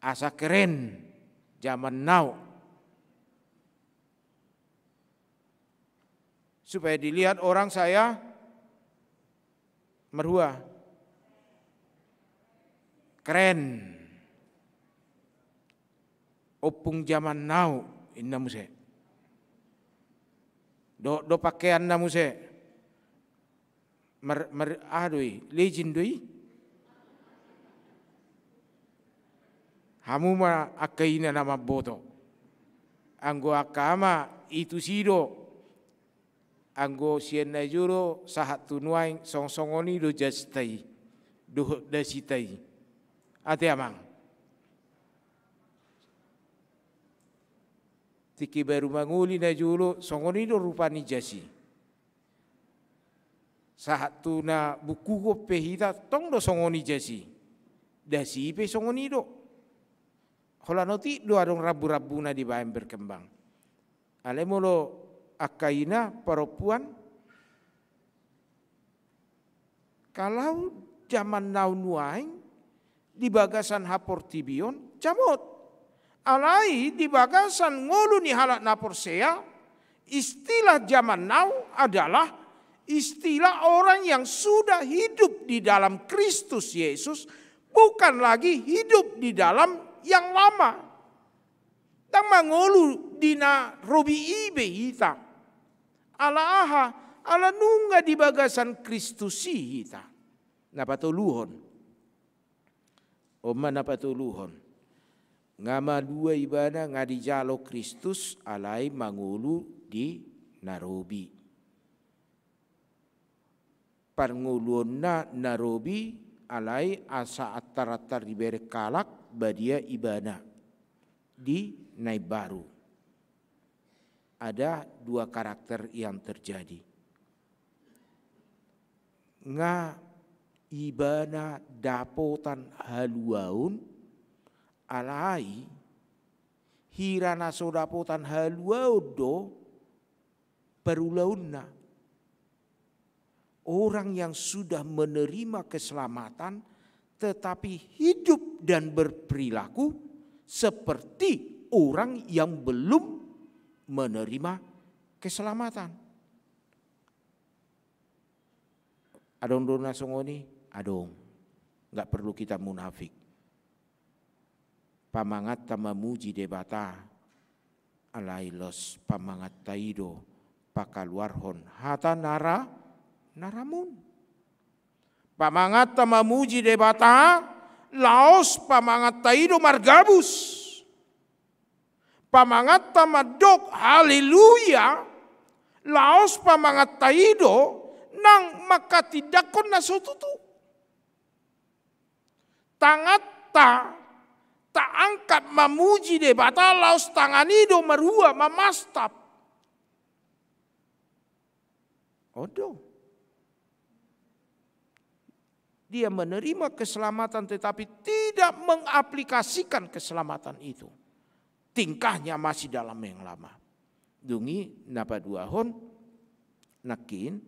Asa keren zaman now. Supaya dilihat orang saya marhua. Keren. Ompung zaman now, inna muse. Do, do pakaianna muse. Mer, mer, aha do i, legend do i. Hamu ma angka ina na mamboto. Anggo angka ama i tusi do. Anggo sian na jolo sahat tu nuaeng songon-songon i do jasita i. Dohot dasita i. Ate amang. Tingki baru mangoli na jolo songon i do rupa ni jas i. Sahat tu na bungkuhon pe hita tong do songon i jas i. Das i pe songon i do. Holan otik do adong rambu-rambu na dibaen berkembang. Alai molo angka ina parompuan, kalau zaman now nuaeng di bagasan haportibion jamot. Alai di bagasan ngolu ni halak na porsea, istilah zaman now adalah istilah orang yang sudah hidup di dalam Kristus Yesus, bukan lagi hidup di dalam yang lama. Ndang mangolu di na robi i be hita. Ala aha? Ala nunga di bagasan Kristus i hita. Na patoluhon. On ma na patoluhon. Nga malua ibana, nga dijalo Kristus, alai mangolu di na robi. Parngoluonna na robi, alai asa antar-antar dibereng halak, badia ibana di na imbaru. Ada dua karakter yang terjadi. Nga ibana dapotan haluaon, alai hira na so dapotan haluaon do parulaonna. Orang yang sudah menerima keselamatan tetapi hidup dan berperilaku seperti orang yang belum menerima keselamatan. Adong do na songon i? Adong. Nggak perlu kita munafik. Pamanganta mamuji Debata, alai laos pamanganta i do pakaluarhon hata na ra, na ramun. Pamanganta mamuji Debata, laos pamanganta i do margabus. Pamanganta mandok haleluya, laos pamanganta i do nang manghatindanghon na so tutu. Tanganta taangkat mamuji Debata, laos tangan i do marhua mamastap. On do. Dia menerima keselamatan tetapi tidak mengaplikasikan keselamatan itu. Tingkahnya masih dalam yang lama. Dung i na paduahon, nangkin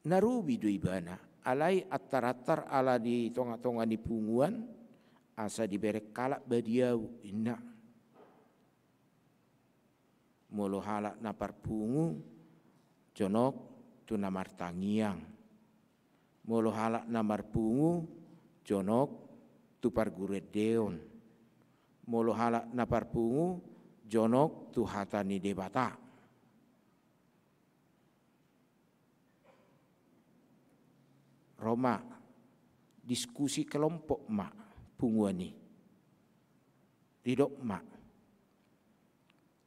na robi do ibana, alai antar-antar ala di tonga-tonga ni punguan, asa dibereng halak badia au, inna. Molo halak na parpungu, jonok tu na martangiang. Molo halak na marpungu, jonok tu parguruendeon. Molo halak na parpungu, jonok tu hata ni Debata. Ro ma, diskusi kelompok ma punguan i. Didok ma,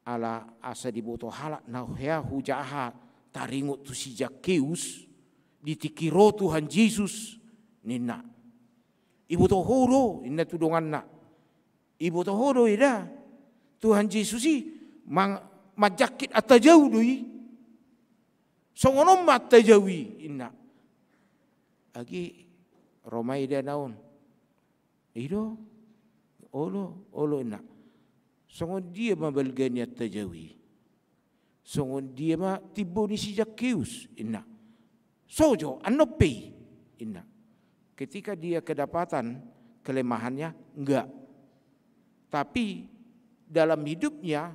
ala asa diboto halak na hea hujaha taringot tu si Zakkeus, di tingki ro Tuhan Jesus, ninna. Iboto ho do, inna tu donganna. Iboto ho do eda, Tuhan Jesus i mang-, manjangkit antajau do i. Songon on ma antajau i, inna. Agi ro ma eda na on. I do, olo, olo, inna. Songon dia ma balga ni antajau i? Songon dia ma timbo ni si Zakkeus, inna. So jo, annon pe i, inna. Ketika dia kedapatan kelemahannya, enggak. Tapi dalam hidupnya,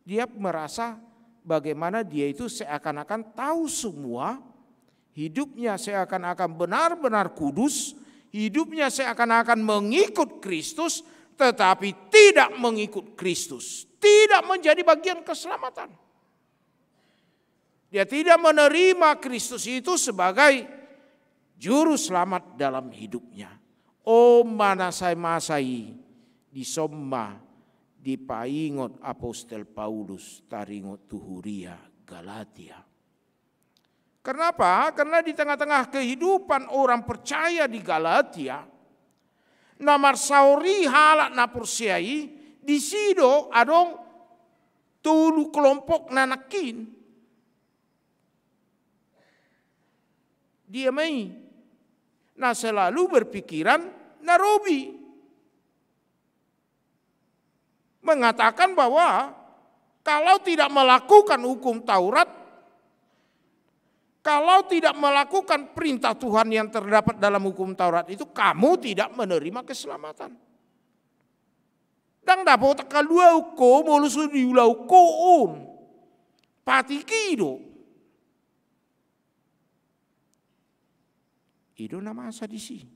dia merasa bagaimana dia itu seakan-akan tahu semua, hidupnya seakan-akan benar-benar kudus, hidupnya seakan-akan mengikut Kristus, tetapi tidak mengikut Kristus, tidak menjadi bagian keselamatan. Dia tidak menerima Kristus itu sebagai juru selamat dalam hidupnya. O, manasai masa i, dison ma dipaingot apostel Paulus taringot tu huria Galatia. Karena apa? Karena di tengah-tengah kehidupan orang percaya di Galatia, na marsaor i halak na porsea i, disi do adong tolu kelompok na nangkin. Dia ma i? Na selalu berpikiran na robi. Mengatakan bahwa kalau tidak melakukan hukum Taurat, kalau tidak melakukan perintah Tuhan yang terdapat dalam hukum Taurat itu, kamu tidak menerima keselamatan. Ndang dapotan haluaon ho molo so diulahon ho on. Patik i do. I do na masa disi.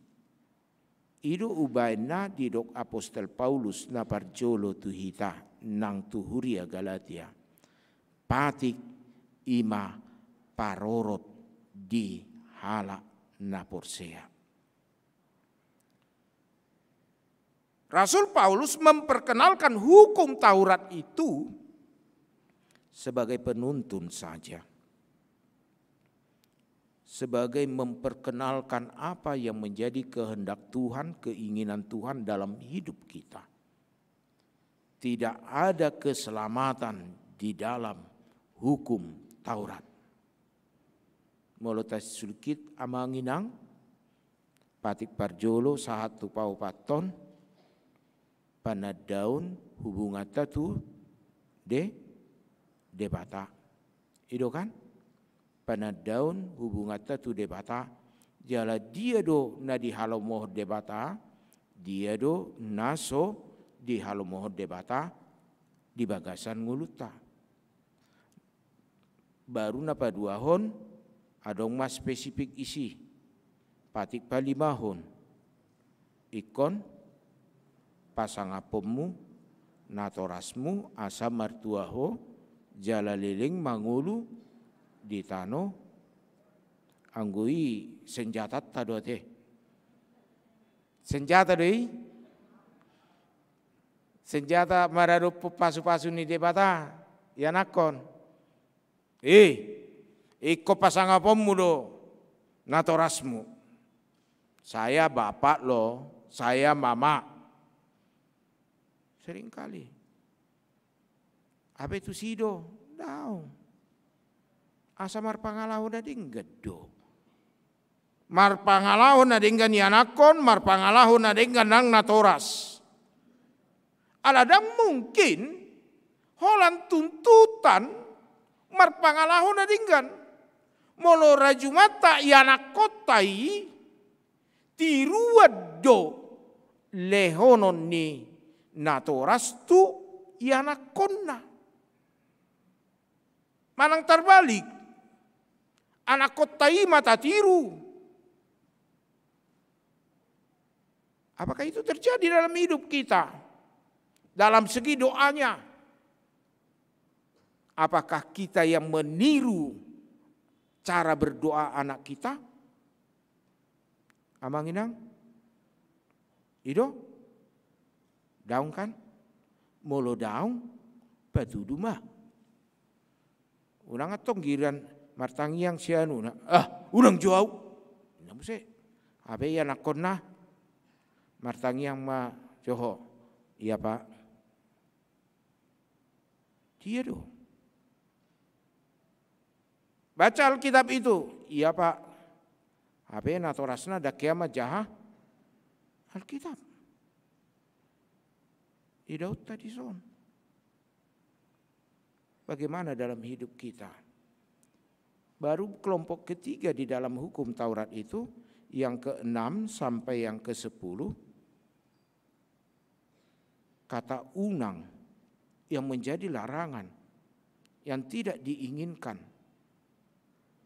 I do umbahen na didok apostel Paulus na parjolo tu hita nang tu huria Galatia. Patik i ma parorot di halak na porsea. Rasul Paulus memperkenalkan hukum Taurat itu sebagai penuntun saja. Sebagai memperkenalkan apa yang menjadi kehendak Tuhan, keinginan Tuhan dalam hidup kita. Tidak ada keselamatan di dalam hukum Taurat. Molo tasulkit amang inang, patik parjolo sahat tu paopathon, panandaon hubunganta tu De-, Debata. I do kan? Panandaon hubunganta tu Debata. Jala dia do na dihalomohon Debata, dia do na so dihalomohon Debata di bagasan ngolunta. Baru na paduahon, adong ma spesifik isi. Patik palimahon. Ingkon pasangaponmu natorasmu asa martua ho jala leleng mangolu di tano. Anggo i senjatanta do ate. Senjata do i? Senjata maradophon pasupasu ni Debata, ianakhon. Eh, ingkon pasangaponmu do natorasmu. Saya bapak loh, saya mama. Seringkali. Hape tusi do, daong. Asa marpangalaho na denggan do. Marpangalaho na denggan ianakhon, marpangalaho na denggan nang natoras. Ala ndang mungkin holan tuntutan marpangalaho na denggan. Molo rajumanta ianakhonta i, tiruan do lehonon ni natoras tu ianakhonna. Manang tarbalik, anakhonta i ma tatiru, Apakah itu terjadi dalam hidup kita? Dalam segi doanya. Apakah kita yang meniru cara berdoa anak kita? Amang inang? I do? Daong kan? Molo daong, patudu ma. Unang antong giliran martangiang sianuna, "Ah, unang jo au." Ninna muse. Hape ianakkonna martangiang ma jo ho. "Iya, Pak." Dia do. "Baca Alkitab itu." "Iya, Pak." Hape natorasna ndang hea manjaha Alkitab. Idaonta dison. Bagaimana dalam hidup kita? Baru kelompok ketiga di dalam hukum Taurat itu, yang keenam sampai yang kesepuluh, kata unang yang menjadi larangan, yang tidak diinginkan.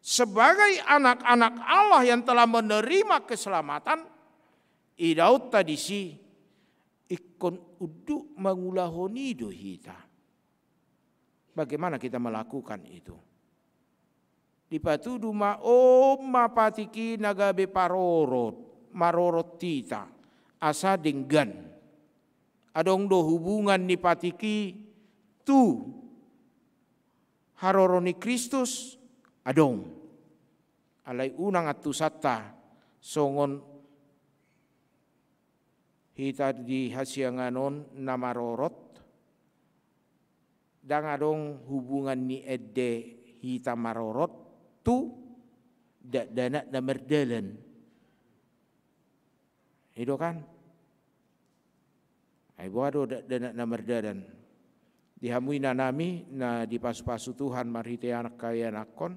Sebagai anak-anak Allah yang telah menerima keselamatan, idaonta disi ingkon unduk mangulahon i do hita. Bagaimana kita melakukan itu? Dipatudu ma, on ma patik i na gabe parorot, marorot hita, asa denggan. Adong do hubungan ni patik i tu haroro ni Kristus? Adong. Alai unang antusanta songon hita di hasiangan on na marorot, ndang adong hubungan ni ende hita marorot tu dakdanak na mardalan. I do kan? Ai boha do dakdanak na mardalan? Di hamu inanami na dipasupasu Tuhan marhite angka ianakhon,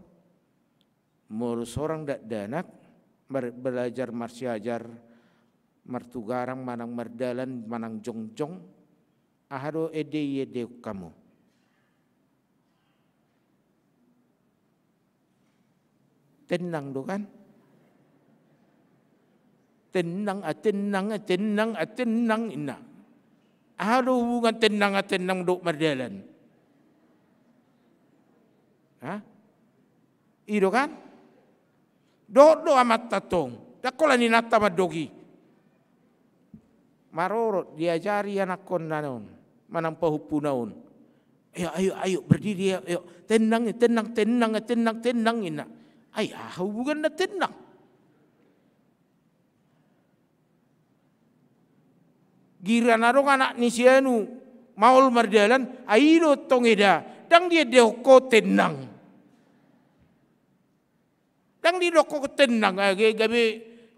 molo sorang dakdanak mar-, belajar marsiajar, martugarang manang mardalan manang jongjong, aha do ende iendehon hamu? Tenang do kan? Tenang, ah, tenang, ah, tenang, ah, tenang, ninna. Aha do hubungan tenang, ah, tenang dohot mardalan? Hah? I do kan? Dohot do amanta tong, ndang holan inanta mandok i. Marorot, diajari anakhonna on manang pahompuna on. "Ayo, ayo, ayo, berdiri, ayo, ayo. Tenang, tenang, tenang, tenang, tenang," ninna. Ai aha hubunganna tenang? Giliran adong anak ni sianu maol mardalan, ai i do tong eda, ndang diendehon ho tenang. Ndang didok ho tenang, age gabe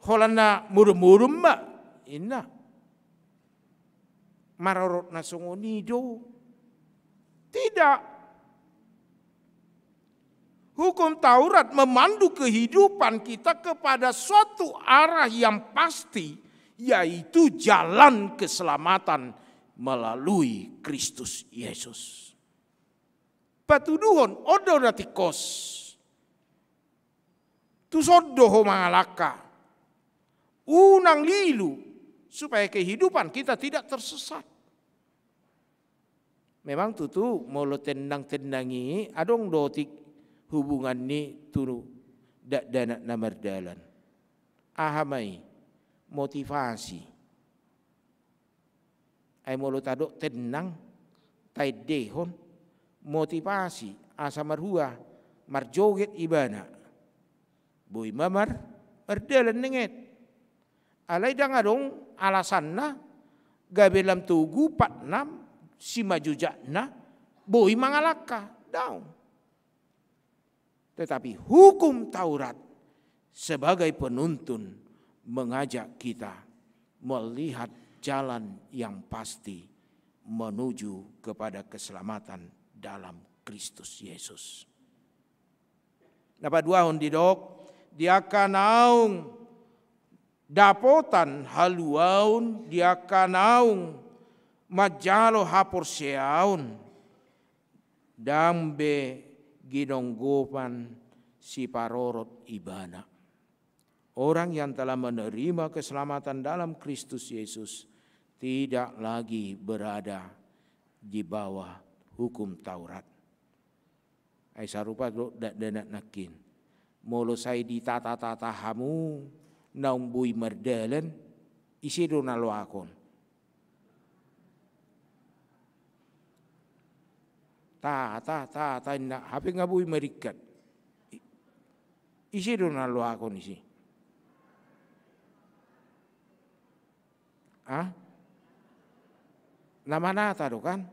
holan na modom-modom ma, ninna. Marorot na songon i do? Tidak. Hukum Taurat memandu kehidupan kita kepada suatu arah yang pasti, yaitu jalan keselamatan melalui Kristus Yesus. Patuduhon, on do na tingkos. Tuson do ho mangalangka. Unang lilu, supaya kehidupan kita tidak tersesat. Memang tutu, molo tenang-tenang i, adong do otik hubungan ni tu dakdanak na mardalan. Aha ma i? Motivasi. Ai molo tadok tenang, taendehon motivasi, asa marhua, marjoget ibana. Boi ma mar-, mardalan nenget. Alai ndang adong alasanna, gabe lam togu patna, simajojakna, boi mangalangka. Daong. Tetapi hukum Taurat sebagai penuntun mengajak kita melihat jalan yang pasti menuju kepada keselamatan dalam Kristus Yesus. Na paduahon didok, di angka naung dapotan haluaon, di angka naung manjalo haporseaon, ndang be ginonggopan siparorot ibana. Orang yang telah menerima keselamatan dalam Kristus Yesus tidak lagi berada di bawah hukum Taurat. Ai sarupa do dakdanak nangkin. Molo sai ditata-tata hamu naung boi mardalan, ise do na loakon? Tata, tata, inna, hape nga boi maringkat. I-, ise do na loakon ise? Ah? Na manata do kan?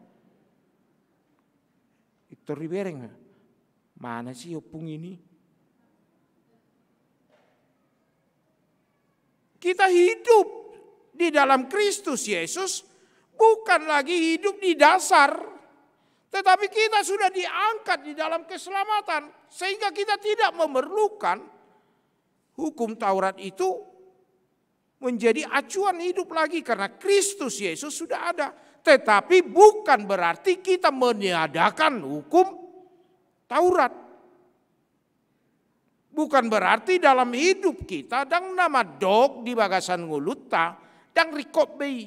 Pintor dibereng. Mana si ompung ini? Kita hidup di dalam Kristus Yesus, bukan lagi hidup di dasar, tetapi kita sudah diangkat di dalam keselamatan, sehingga kita tidak memerlukan hukum Taurat itu menjadi acuan hidup lagi, karena Kristus Yesus sudah ada. Tetapi bukan berarti kita meniadakan hukum Taurat. Bukan berarti dalam hidup kita ndang na mandok di bagasan ngolunta, ndang ringkot be i.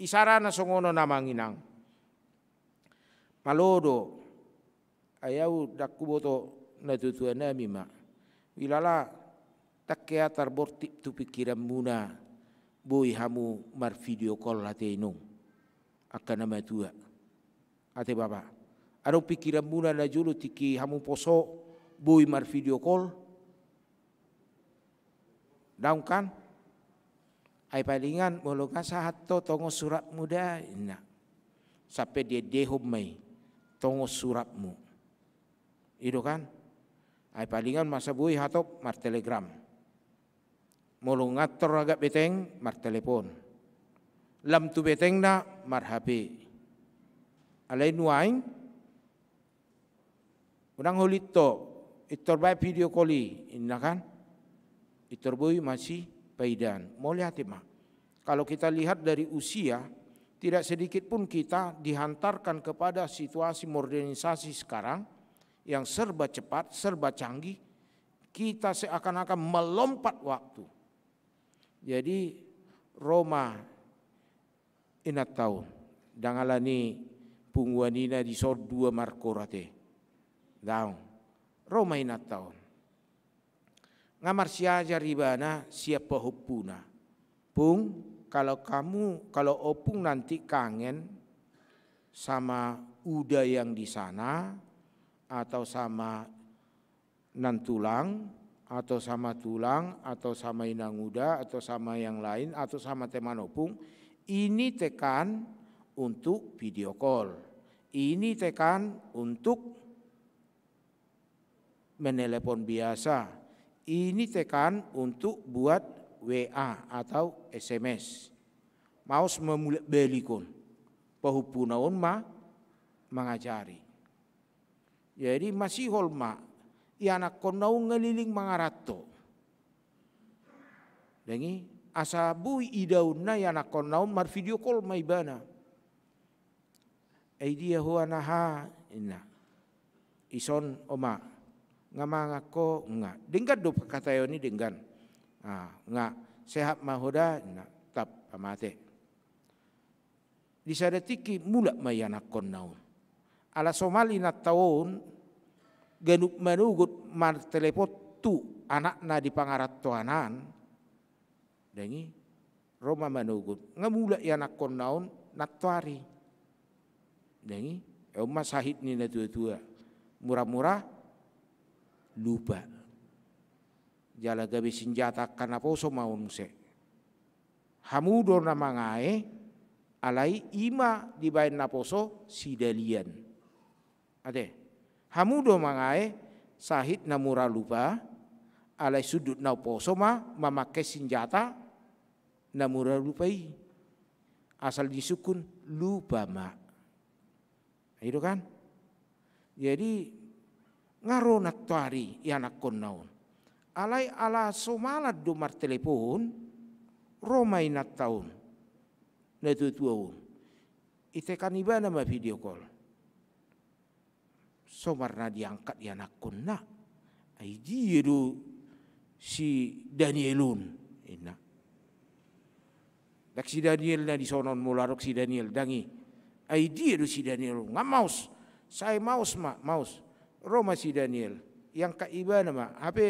Isarana songon on, amang inang. Malo do, ai ahu ndang huboto natuatua nami ma. Ilala ndang hea tarbortik tu pingkiranmuna boi hamu marvideo call ate inong, angka na matua. Ate bapa, adong pingkiranmuna najolo tingki hamu poso boi marvideo call? Daong kan? Ai palingan molo nga sahat ho tongon suratmu da, inna. Sampe diendehon ma i, tongon suratmu. I do kan? Ai palingan masa boi hatop martelegram. Molo nga tor agak beteng, martelepon. Lam tu betengna, mar-H P. Alai nuaeng, unang holit ho, pintor baen video call i, inna kan? Pintor boi masipaidaan. Mauliate ma. Kalau kita lihat dari usia, tidak sedikit pun kita dihantarkan kepada situasi modernisasi sekarang yang serba cepat, serba canggih, kita seakan-akan melompat waktu. Jadi, ro ma inanta on, ndang alani punguan i na dison dua markorat i. Daong. Ro ma inanta on. Nga marsiajar ibana sian pahompuna. Pung, kalau kamu, kalau ompung nanti kangen sama uda yang di sana, atau sama nantulang, atau sama tulang, atau sama inanguda, atau sama yang lain, atau sama teman ompung, ini tekan untuk video call. Ini tekan untuk menelepon biasa. Ini tekan untuk buat W A atau S M S. Maos ma mulak balik on. Pahompuna on ma mangajari. Jadi masihol ma, ianakkonna on nga leleng mangaranto. Dang i, asa boi idaonna ianakkonna on, marvideo call ma ibana. "Ai dia ho anaha?" inna. "Ison oma." "Nga mangan ho?" "Nga." Denggan do pangkataion i, denggan. "Ah, nga sehat ma ho da?" inna. Tap, pamate. Di sada tingki mulak ma ianakkonna on. Ala somal inanta on ganup manogot martelepon tu anakna di pangarantoan an. Dang i, ro ma manogot. Nga mulak ianakkonna on nantoari. Dang i, on ma sahit ni natuatua. Mura-mura lupa. Jala gabe sinjata angka naposo ma on muse. Hamu do na mangae, alai i ma dibaen naposo sidalian. Ate, hamu do mangae, sahit na mura lupa, alai sundut naposo ma mamangke sinjata na mura lupa i. Asal disungkun lupa ma. I do kan? Jadi, nga ro nantoari ianakkonna on. Alai ala somalan do martelepon, ro ma inanta on, natuatua on. Itekan ibana ma video call. Somal na diangkat ianakkonna. Ai dia do si Daniel on, inna. Ndang si Daniel na di sonon, molo adong si Daniel, ndang i. Ai dia do si Daniel on? Nga maos. Sai maos ma, maos. Ro ma si Daniel. Iangkat ibana ma, hape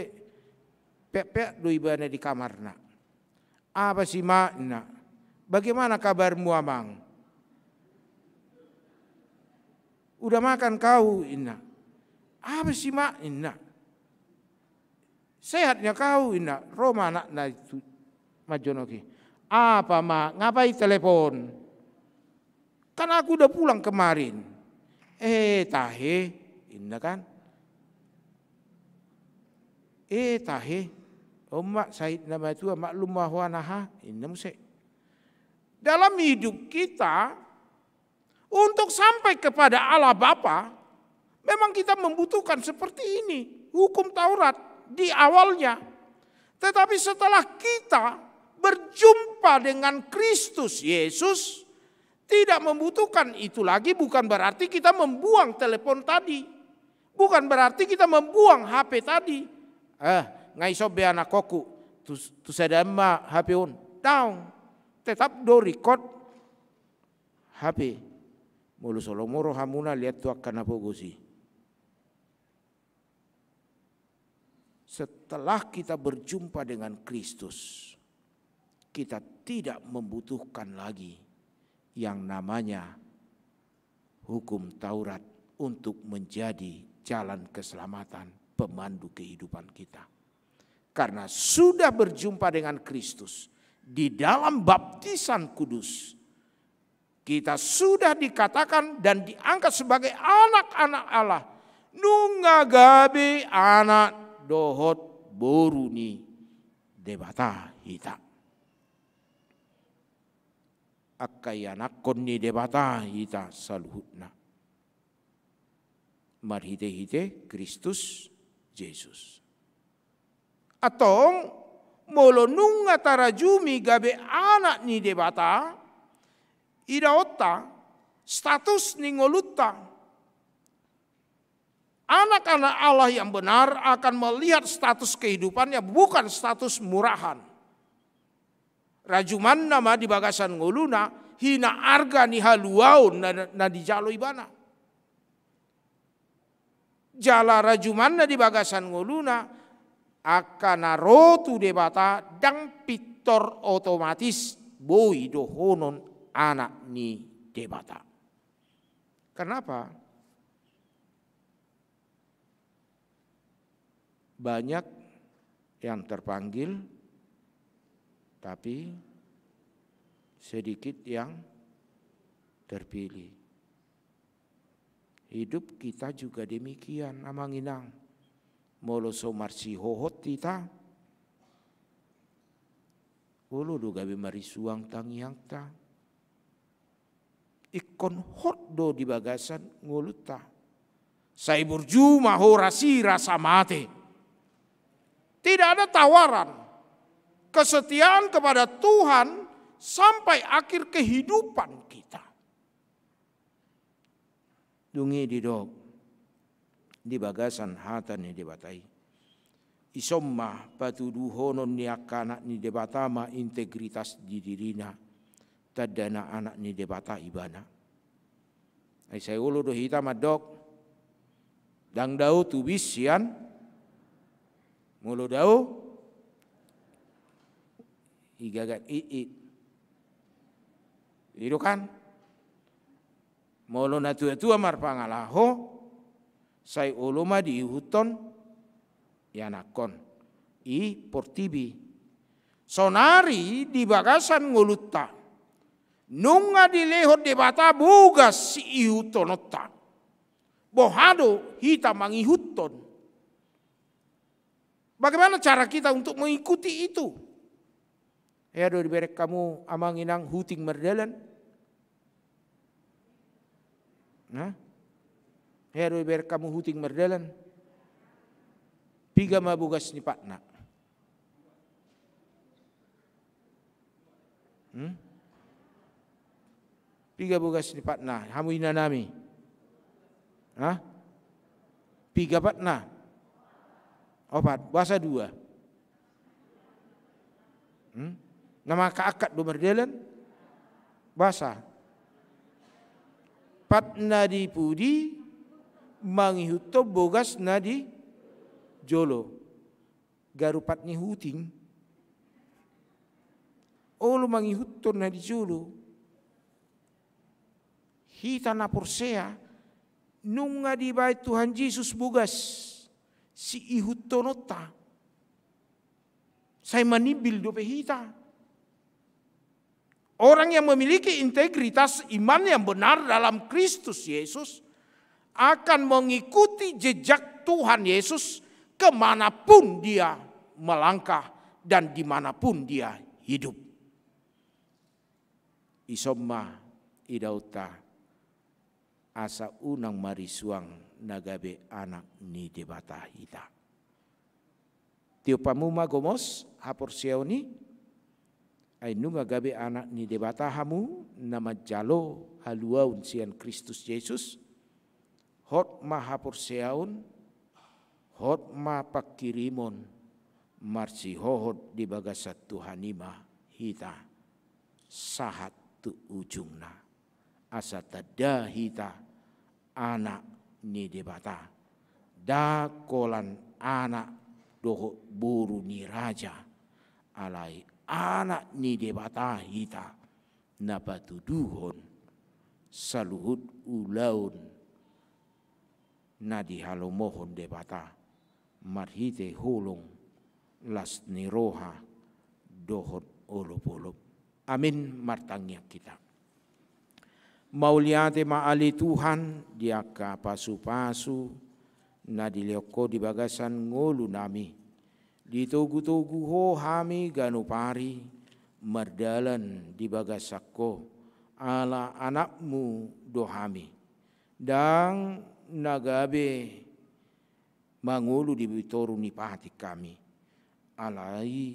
peak-peak do ibana di kamarna. Apa sih, Mak, inna? Bagaimana kabarmu, Amang? Udah makan kau, inna. Apa sih, Mak, inna? Sehatnya kau, inna. Ro ma anakna itu manjonoki. Apa, Mak? Ngapain telepon? Kan aku udah pulang kemarin. Eh, tahe, inna kan. Eh, tahe. Omak, sahit nama tua, maklum bahwa naha, inna muse. Dalam hidup kita, untuk sampai kepada Allah Bapa, memang kita membutuhkan seperti ini, hukum Taurat di awalnya. Tetapi setelah kita berjumpa dengan Kristus Yesus, tidak membutuhkan itu lagi, bukan berarti kita membuang telepon tadi. Bukan berarti kita membuang H P tadi. Eh, nga ison be, anakku, tu, tu sada ma H P on. Daong. Tetap do record H P. Molo so lomo rohamuna, lihat tu angka na pogos i. Setelah kita berjumpa dengan Kristus, kita tidak membutuhkan lagi yang namanya hukum Taurat untuk menjadi jalan keselamatan, pemandu kehidupan kita. Karena sudah berjumpa dengan Kristus di dalam baptisan kudus, kita sudah dikatakan dan diangkat sebagai anak-anak Allah. Nunga gabe anak dohot boru ni Debata hita. Angka ianakhon ni Debata hita saluhutna marhite-hite Kristus Jesus. Antong, molo nunga tarajumi gabe anak ni Debata, idaonta status ni ngolunta. Anak-anak Allah yang benar akan melihat status kehidupannya, bukan status murahan. Rajumanna ma di bagasan ngoluna, hinaarga ni haluaon na, na dijalo ibana. Jala rajumanna di bagasan ngoluna, angka na ro tu Debata ndang pintor otomatis boi dohonon anak ni Debata. Kenapa? Banyak yang terpanggil, tapi sedikit yang terpilih. Hidup kita juga demikian, Amang Inang. Molo so marsihohot hita, olo do gabe marisuang tangiangta. Ingkon hot do di bagasan ngolunta. Sai burju ma ho rasirasa mate. Tidak ada tawaran kesetiaan kepada Tuhan sampai akhir kehidupan kita. Dung i didok di bagasan hata ni Debata i, ison ma patuduhonon ni angka anak ni Debata ma integritas di dirina, tandana anak ni Debata ibana. Ai sai olo do hita mandok, ndang dao tubis sian, molo dao, igagat i, i. I do kan? Molo natua-tua marpangalaho, sai olo ma diihuthon ianakhon i portibi. Sonari di bagasan ngolunta, nunga dilehon Debata bogas siihuthononta. Boha do hita mangihuthon? Bagaimana cara kita untuk mengikuti itu? Hea do dibereng hamu, Amang Inang, huting mardalan? Nah? Hea do dibereng hamu huting mardalan? Piga ma bogas ni patna? Hmm? Piga bogas ni patna, hamu inanami? Hah? Piga patna? Opat, boasa dua? Hmm? Na mangangkat do mardalan. Boasa? Pat na di pudi mangihuthon bogas na di jolo. Garu pat ni huting. Olo mangihuthon na di jolo. Hita na porsea, nunga dibaen Tuhan Jesus bogas siihuthononta. Sai manimbil dope hita. Orang yang memiliki integritas iman yang benar dalam Kristus Yesus akan mengikuti jejak Tuhan Yesus kemanapun dia melangkah dan dimanapun dia hidup. Ison ma idaonta asa unang marisuang na gabe anak ni Debata hita. Tiop hamu ma gomos haporseaon i, ai nunga gabe anak ni Debata hamu na manjalo haluaon sian Kristus Jesus, hot ma haporseaon, hot ma pangkirimon, marsihohot di bagasan Tuhan i ma hita sahat tu ujungna. Asa tanda hita anak ni Debata. Ndang holan anak dohot boru ni raja, alai anak ni Debata hita na patuduhon saluhut ulaon na dihalomohon Debata marhite holong, las ni roha dohot olopolop. Amin. Martangiang hita. Mauliate ma ale Tuhan di angka pasupasu na dilehon Ho di bagasan ngolunami. Ditogutogu Ho hami ganup ari mardalan di bagasan Ho, ala anakmu do hami. Ndang na gabe mangolu di toru ni patik hami, alai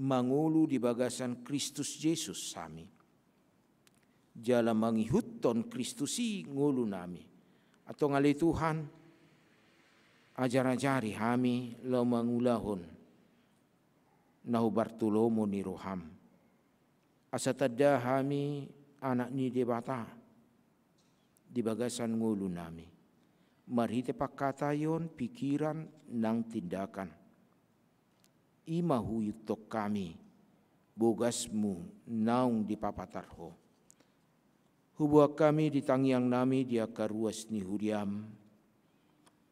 mangolu di bagasan Kristus Jesus hami. Jala mangihuthon Kristus i ngolunami. Antong ale Tuhan, ajarajari hami laho mangulahon na hubar tu lomo ni roham. Asa tanda hami anak ni Debata di bagasan ngolunami. Marhite pangkataion, pikiran nang tindakan. I ma huihuthon hami bogasmu naung dipapatar Ho. Huboan hami di tangiangnami di angka ruas ni huriam.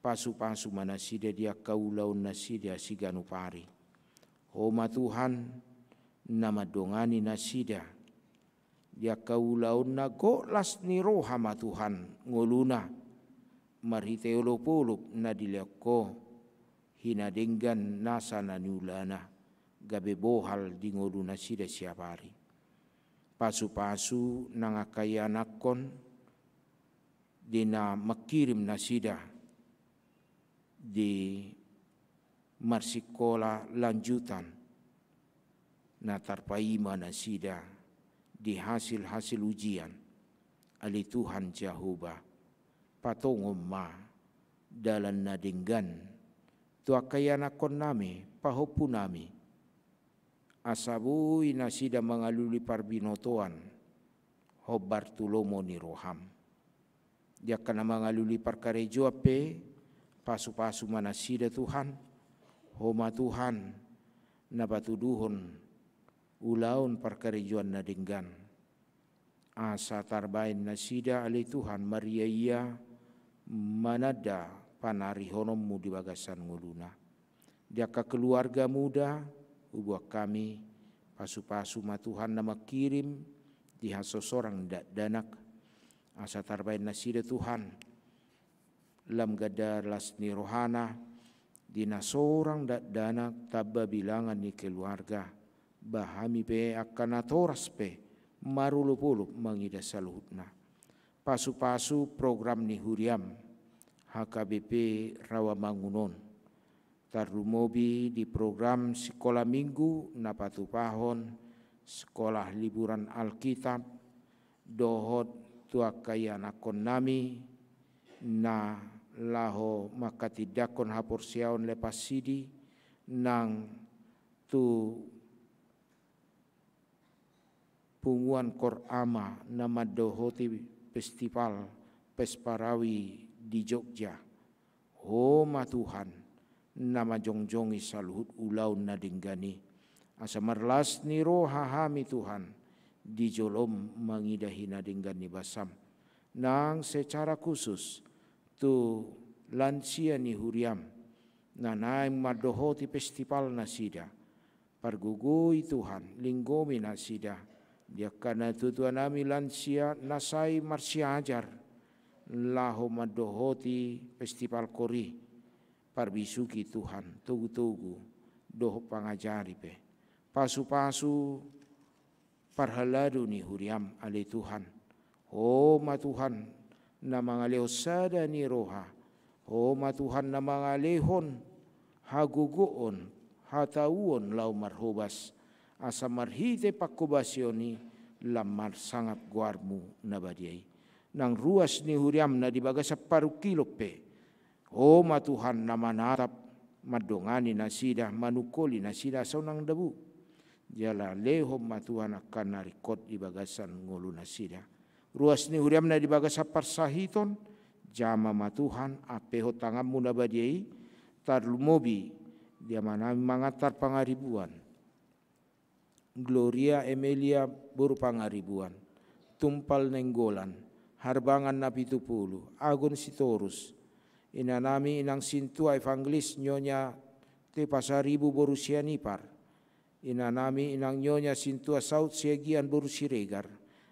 Pasupasu ma nasida di angka ulaonnasida siganup ari. Ho ma Tuhan na mandongani nasida di angka ulaonna, gok las ni roha ma Tuhan ngoluna marhite olopolop na dilehon Ho, hinadenggan nasa na niulana, gabe bohal di ngolunasida siap ari. Pasupasu nang angka ianakhon di na mangkirim nasida di marsikola lanjutan, na tarpaima nasida di hasil-hasil ujian. Ale Tuhan Jahowa, patongon ma dalan na denggan tu angka ianakhonnami, pahompunami, asa boi nasida mangalului parbinotoan hombar tu lomo ni roham. Di angka na mangalului parkarejoan pe, pasupasu ma nasida Tuhan. Ho ma Tuhan na patuduhon ulaon parkarejoan na denggan. Asa tarbaen nasida ale Tuhan mariaia mananda panarihononmu di bagasan ngoluna. Di angka keluarga muda, huboan hami, pasupasu ma Tuhan na mangkirim di hasosorang dakdanak. Asa tarbaen nasida Tuhan lam ganda las ni rohana di na sorang dakdanak tamba bilangan ni keluarga. Ba hami pe angka natoras pe marolopolop mangida saluhutna. Pasupasu program ni huriam, H K B P Rawamangun on. Tarlumobi di program sikola minggu na patupahon sikola liburan Alkitab, dohot tu angka ianakhonnami na laho manghatindanghon haporseaon lepas sidi nang tu punguan Kor Ama na mandohoti festival Vesparawi di Jogja. Ho ma Tuhan, na manjongjongi saluhut ulaon na denggan i. Asa marlas ni roha hami Tuhan, di jolom mangidahi na denggan ni basam. Nang secara khusus, tu lansia ni huriam, na naeng mandohoti festival nasida. Pargogoi Tuhan, linggomi nasida. Di angka natuatuanami lansia na sai marsiajar, laho mandohoti festival Kor i. Parbisuhi Tuhan, togutogu, dohot pangajari pe. Pasupasu parhalado ni huriam ale Tuhan. Ho ma Tuhan, na mangalehon sada ni roha. Ho ma Tuhan, na mangalehon hagogoon, hatauon laho marhobas. Asa marhite panghobasion i lam marsangap goarmu na badia i. Nang ruas ni huriam na di bagasan parungkilon pe. Ho ma Tuhan na manatap mandongani nasida, manungkoli nasida asa unang dabu. Jala lehon ma Tuhan angka na ringkot di bagasan ngolu nasida. Ruas ni huriam na di bagasan parsahiton, jama ma Tuhan, ampehon tanganmu na badia i, tarlumobi di amanami mangantar pangaribuan. Gloria Emelia boru Pangaribuan, Tumpal Nainggolan, Harbangan Napitupulu, Agon Sitorus, inanami inang sintua evangelis Nyonya T Pasaribu boru Sianipar, inanami inang Nyonya sintua Saud Siagian boru Siregar,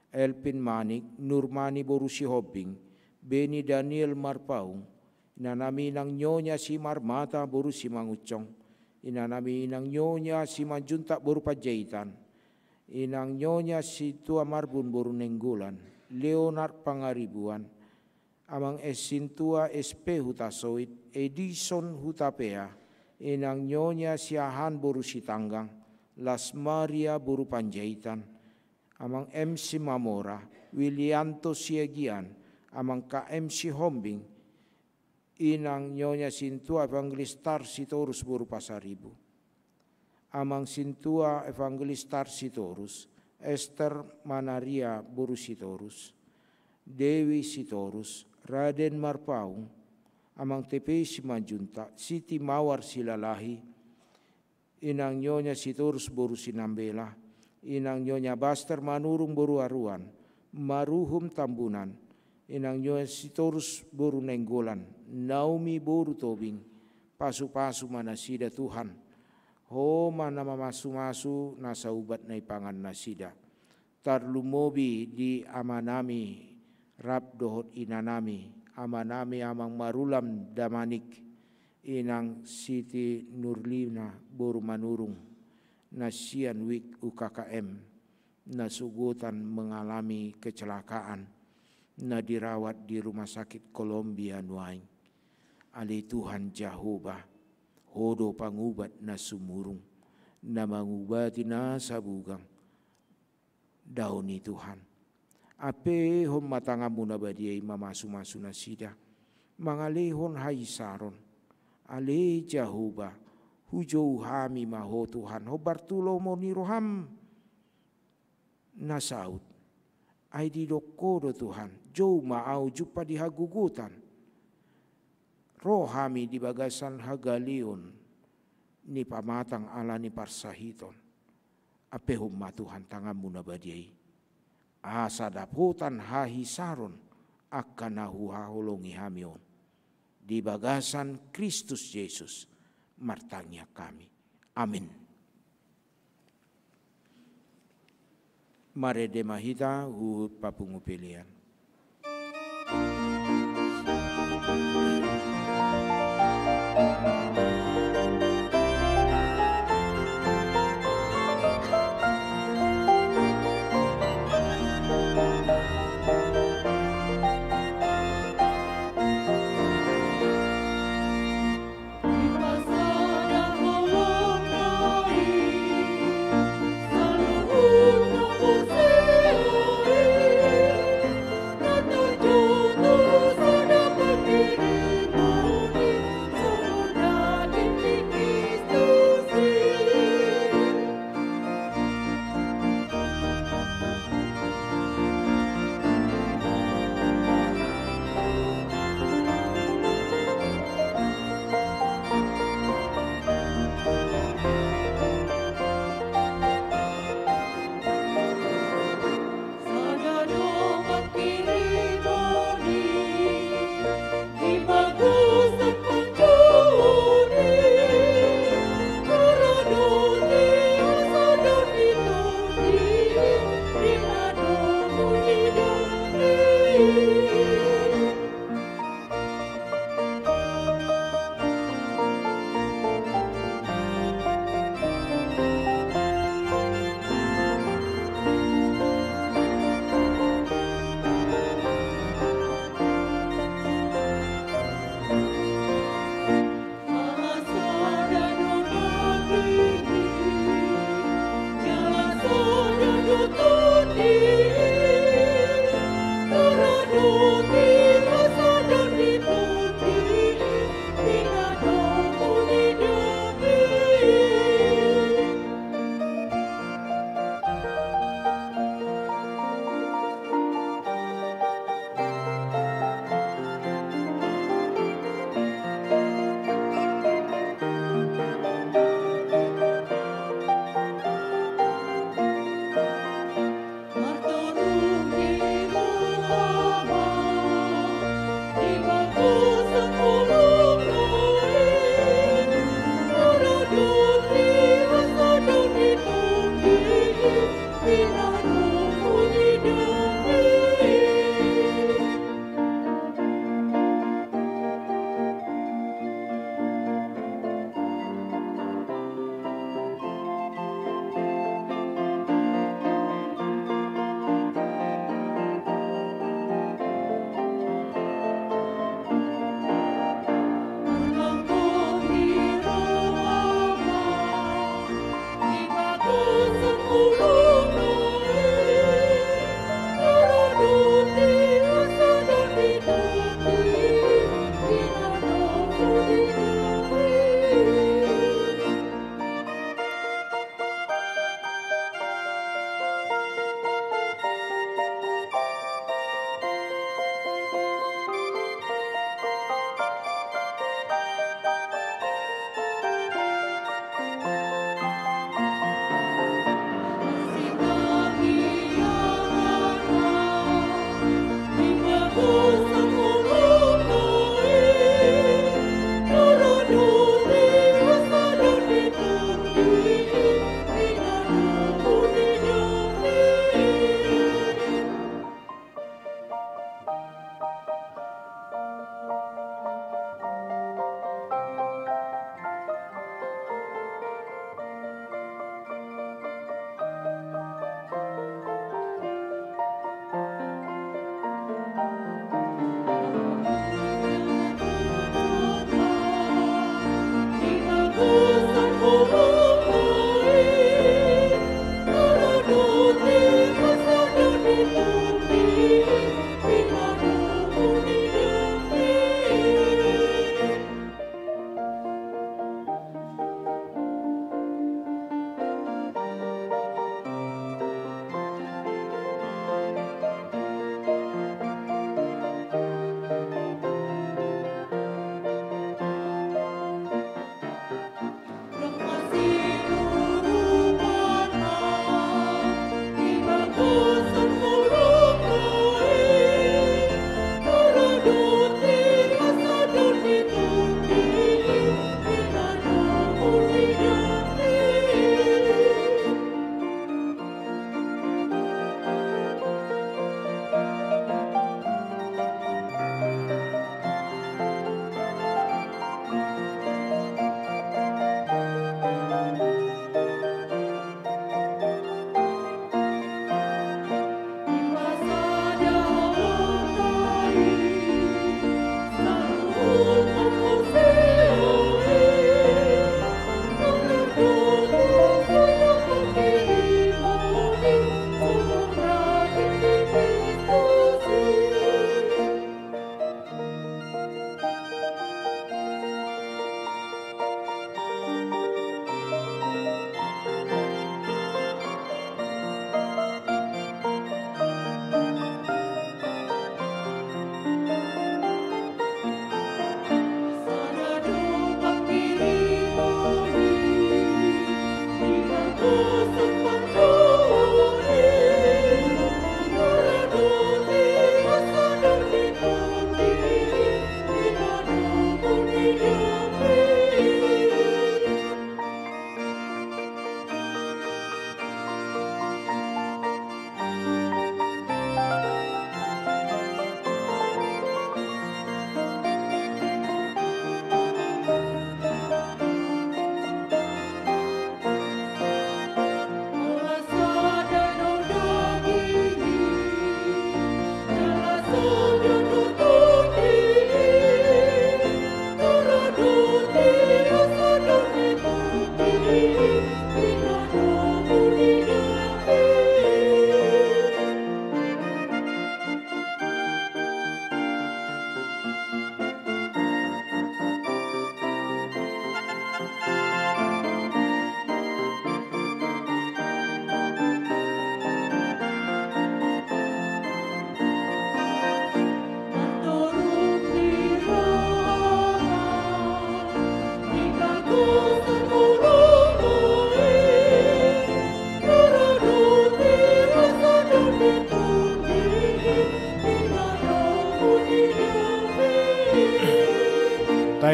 Elvin Manik, Nurmani boru Sihombing, Beni Daniel Marpaung, inanami inang Nyonya Simarmata boru Simangunsong, inanami inang Nyonya Simanjuntak boru Panjaitan, inang Nyonya sintua Marbun boru Nainggolan, Leonard Pangaribuan, amang S sintua S P Hutasoit, Edison Hutapea, inang Nyonya Siahaan boru Sitanggang, Las Maria boru Panjaitan, amang M Simamora, Wilianto Siagian, amang K M Sihombing, inang Nyonya sintua evangelis Tar Sitorus boru Pasaribu, amang sintua evangelis Tar Sitorus, Ester Manaria boru Sitorus, Dewi Sitorus, Raden Marpaung, amang T P Simanjuntak, Siti Mawar Silalahi, inang Nyonya Sitorus boru Sinambela, inang Nyonya Baster Manurung boru Aruan, Maruhum Tambunan, inang Nyonya Sitorus boru Nainggolan, Naomi boru Tobing, pasupasu ma nasida Tuhan. Ho ma na mamasumasu nasa ubat na dipangan nasida. Tarlumobi di amanami rap dohot inanami, amanami amang Marulam Damanik, inang Siti Nurlina boru Manurung, na sian wik U K K M, na sogotan mengalami kecelakaan, na dirawat di Rumah Sakit Kolombia nuaeng. Ale Tuhan Jahowa, Ho do pangubat na sumurung, na mangubati nasa bugang. Dao ni Tuhan. Ampehon ma tanganmu na badia i mamasumasu nasida, mangalehon hahisaron. Ale Jahowa, hujou hami ma Ho Tuhan, hombar tu lomo ni roham na saut. Ai didok Ho do Tuhan, jou ma ahu jumpa di hagogotan. Ro hami di bagasan hagaleon ni pamatang ala ni parsahiton. Ampehon ma Tuhan tanganmu na badia i, asa dapotan hahisaron angka na huhaholongi hami on. Di bagasan Kristus Jesus martangiang hami. Amin. Marende ma hita huhut papungu pelean.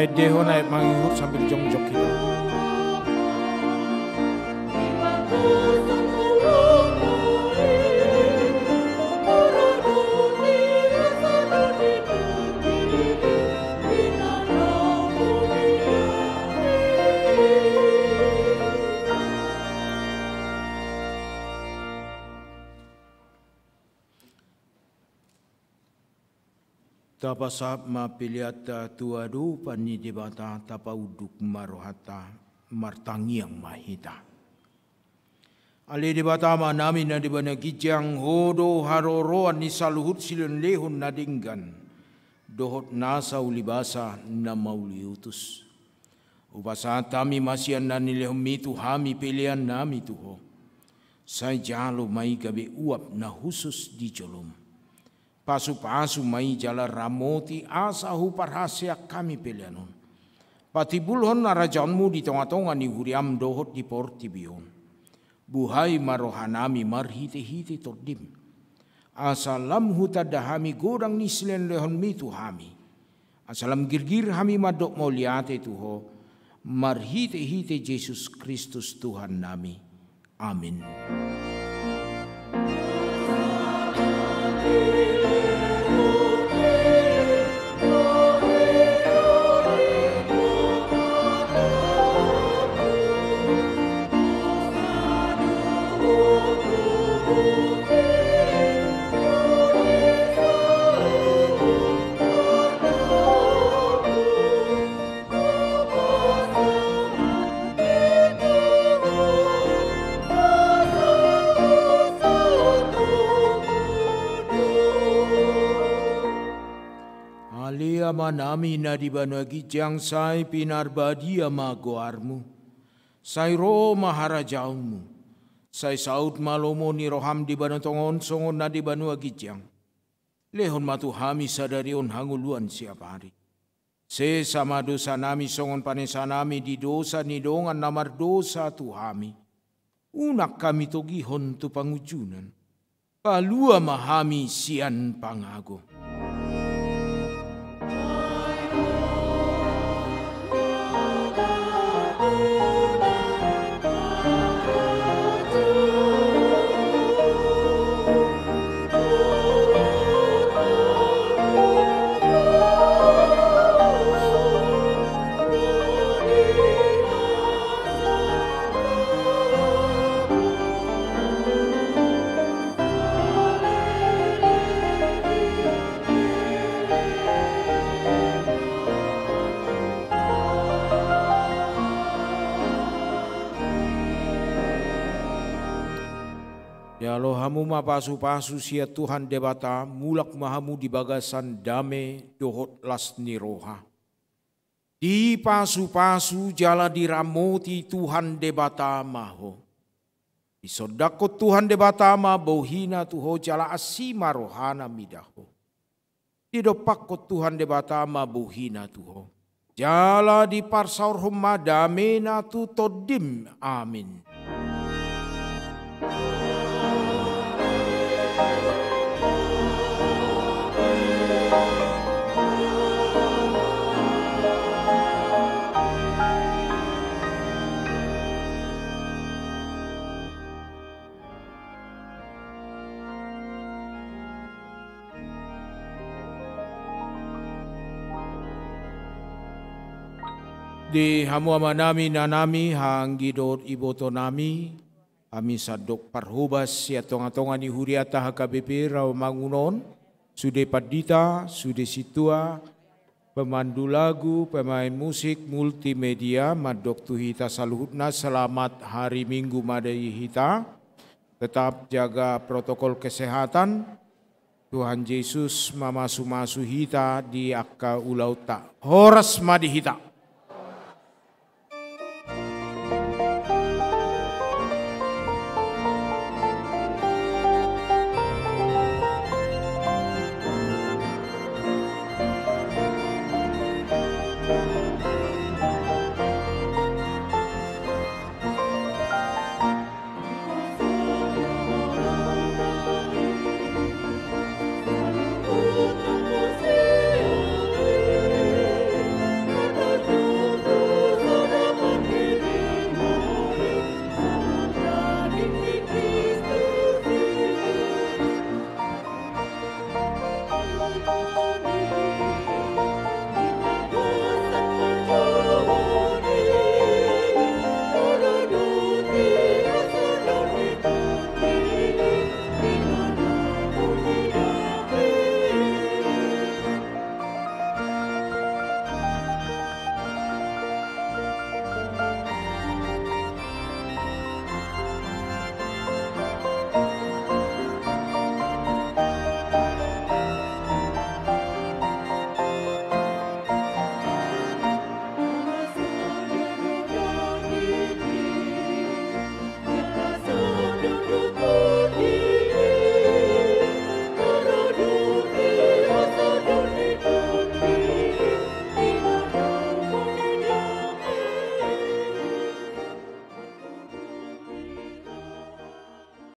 Endehon ayat mangihut sambil jongjong hita. Tapasahat ma peleanta tu adopan ni Debata, tapaunduk ma rohanta, martangiang ma hita. Ale Debata Amanami na di banua ginjang, Ho do haroroan ni saluhut silehonlehon na denggan dohot nasa ulibasa na mauliutus. Hupasahat hami ma sian na nilehonMi tu hami peleannami tu Ho. Sai jalo ma i gabe uap na hushus di joloM. Pasupasu ma i jala ramoti asa huparhaseang hami pelean on. Patimbulhon harajaonMu di tongatonga ni huriaM dohot di portibi on. Buhai ma rohanami marhitehite TondiM. Asa lam hutanda hami godang ni silehonlehonMi tu hami. Asa lam girgir hami mandok mauliate tu Ho, marhitehite Jesus Kristus Tuhannami. Amin. Ale Amanami na di banua ginjang, sai pinarbadia ma goarMu. Sai ro ma harajaonMu. Sai saut ma lomo ni rohaM di banua tonga on songon na di banua ginjang. Lehon ma tu hami sadari on hangoluan siapari. Sesa ma dosanami songon panesanami di dosa ni dongan na mardosa tu hami. Unang hami togihon tu pangunjunan. Palua ma hami sian pangago. Jalo hamu ma pasupasu sian Tuhan Debata, mulak ma hamu di bagasan dame dohot las ni roha. Dipasupasu jala diramoti Tuhan Debata ma ho. Disondangkon Tuhan Debata ma bohiNa tu ho jala asi ma rohaNa mida ho. Didompakkon Tuhan Debata ma bohiNa tu ho. Jala diparsaorhon ma dameNa tu tondim. Amin. Di hamu amanami, inanami, haha anggi dohot ibotonami, hami sandok parhobas sian tongatonga ni huriata H K B P Rawamangun on, sude pandita, sude sintua, pemandu lagu, pemain musik, multimedia, mandok tu hita saluhutna selamat hari Minggu ma di hita. Tetap jaga protokol kesehatan. Tuhan Jesus mamasumasu hita di angka ulaonta. Horas ma di hita.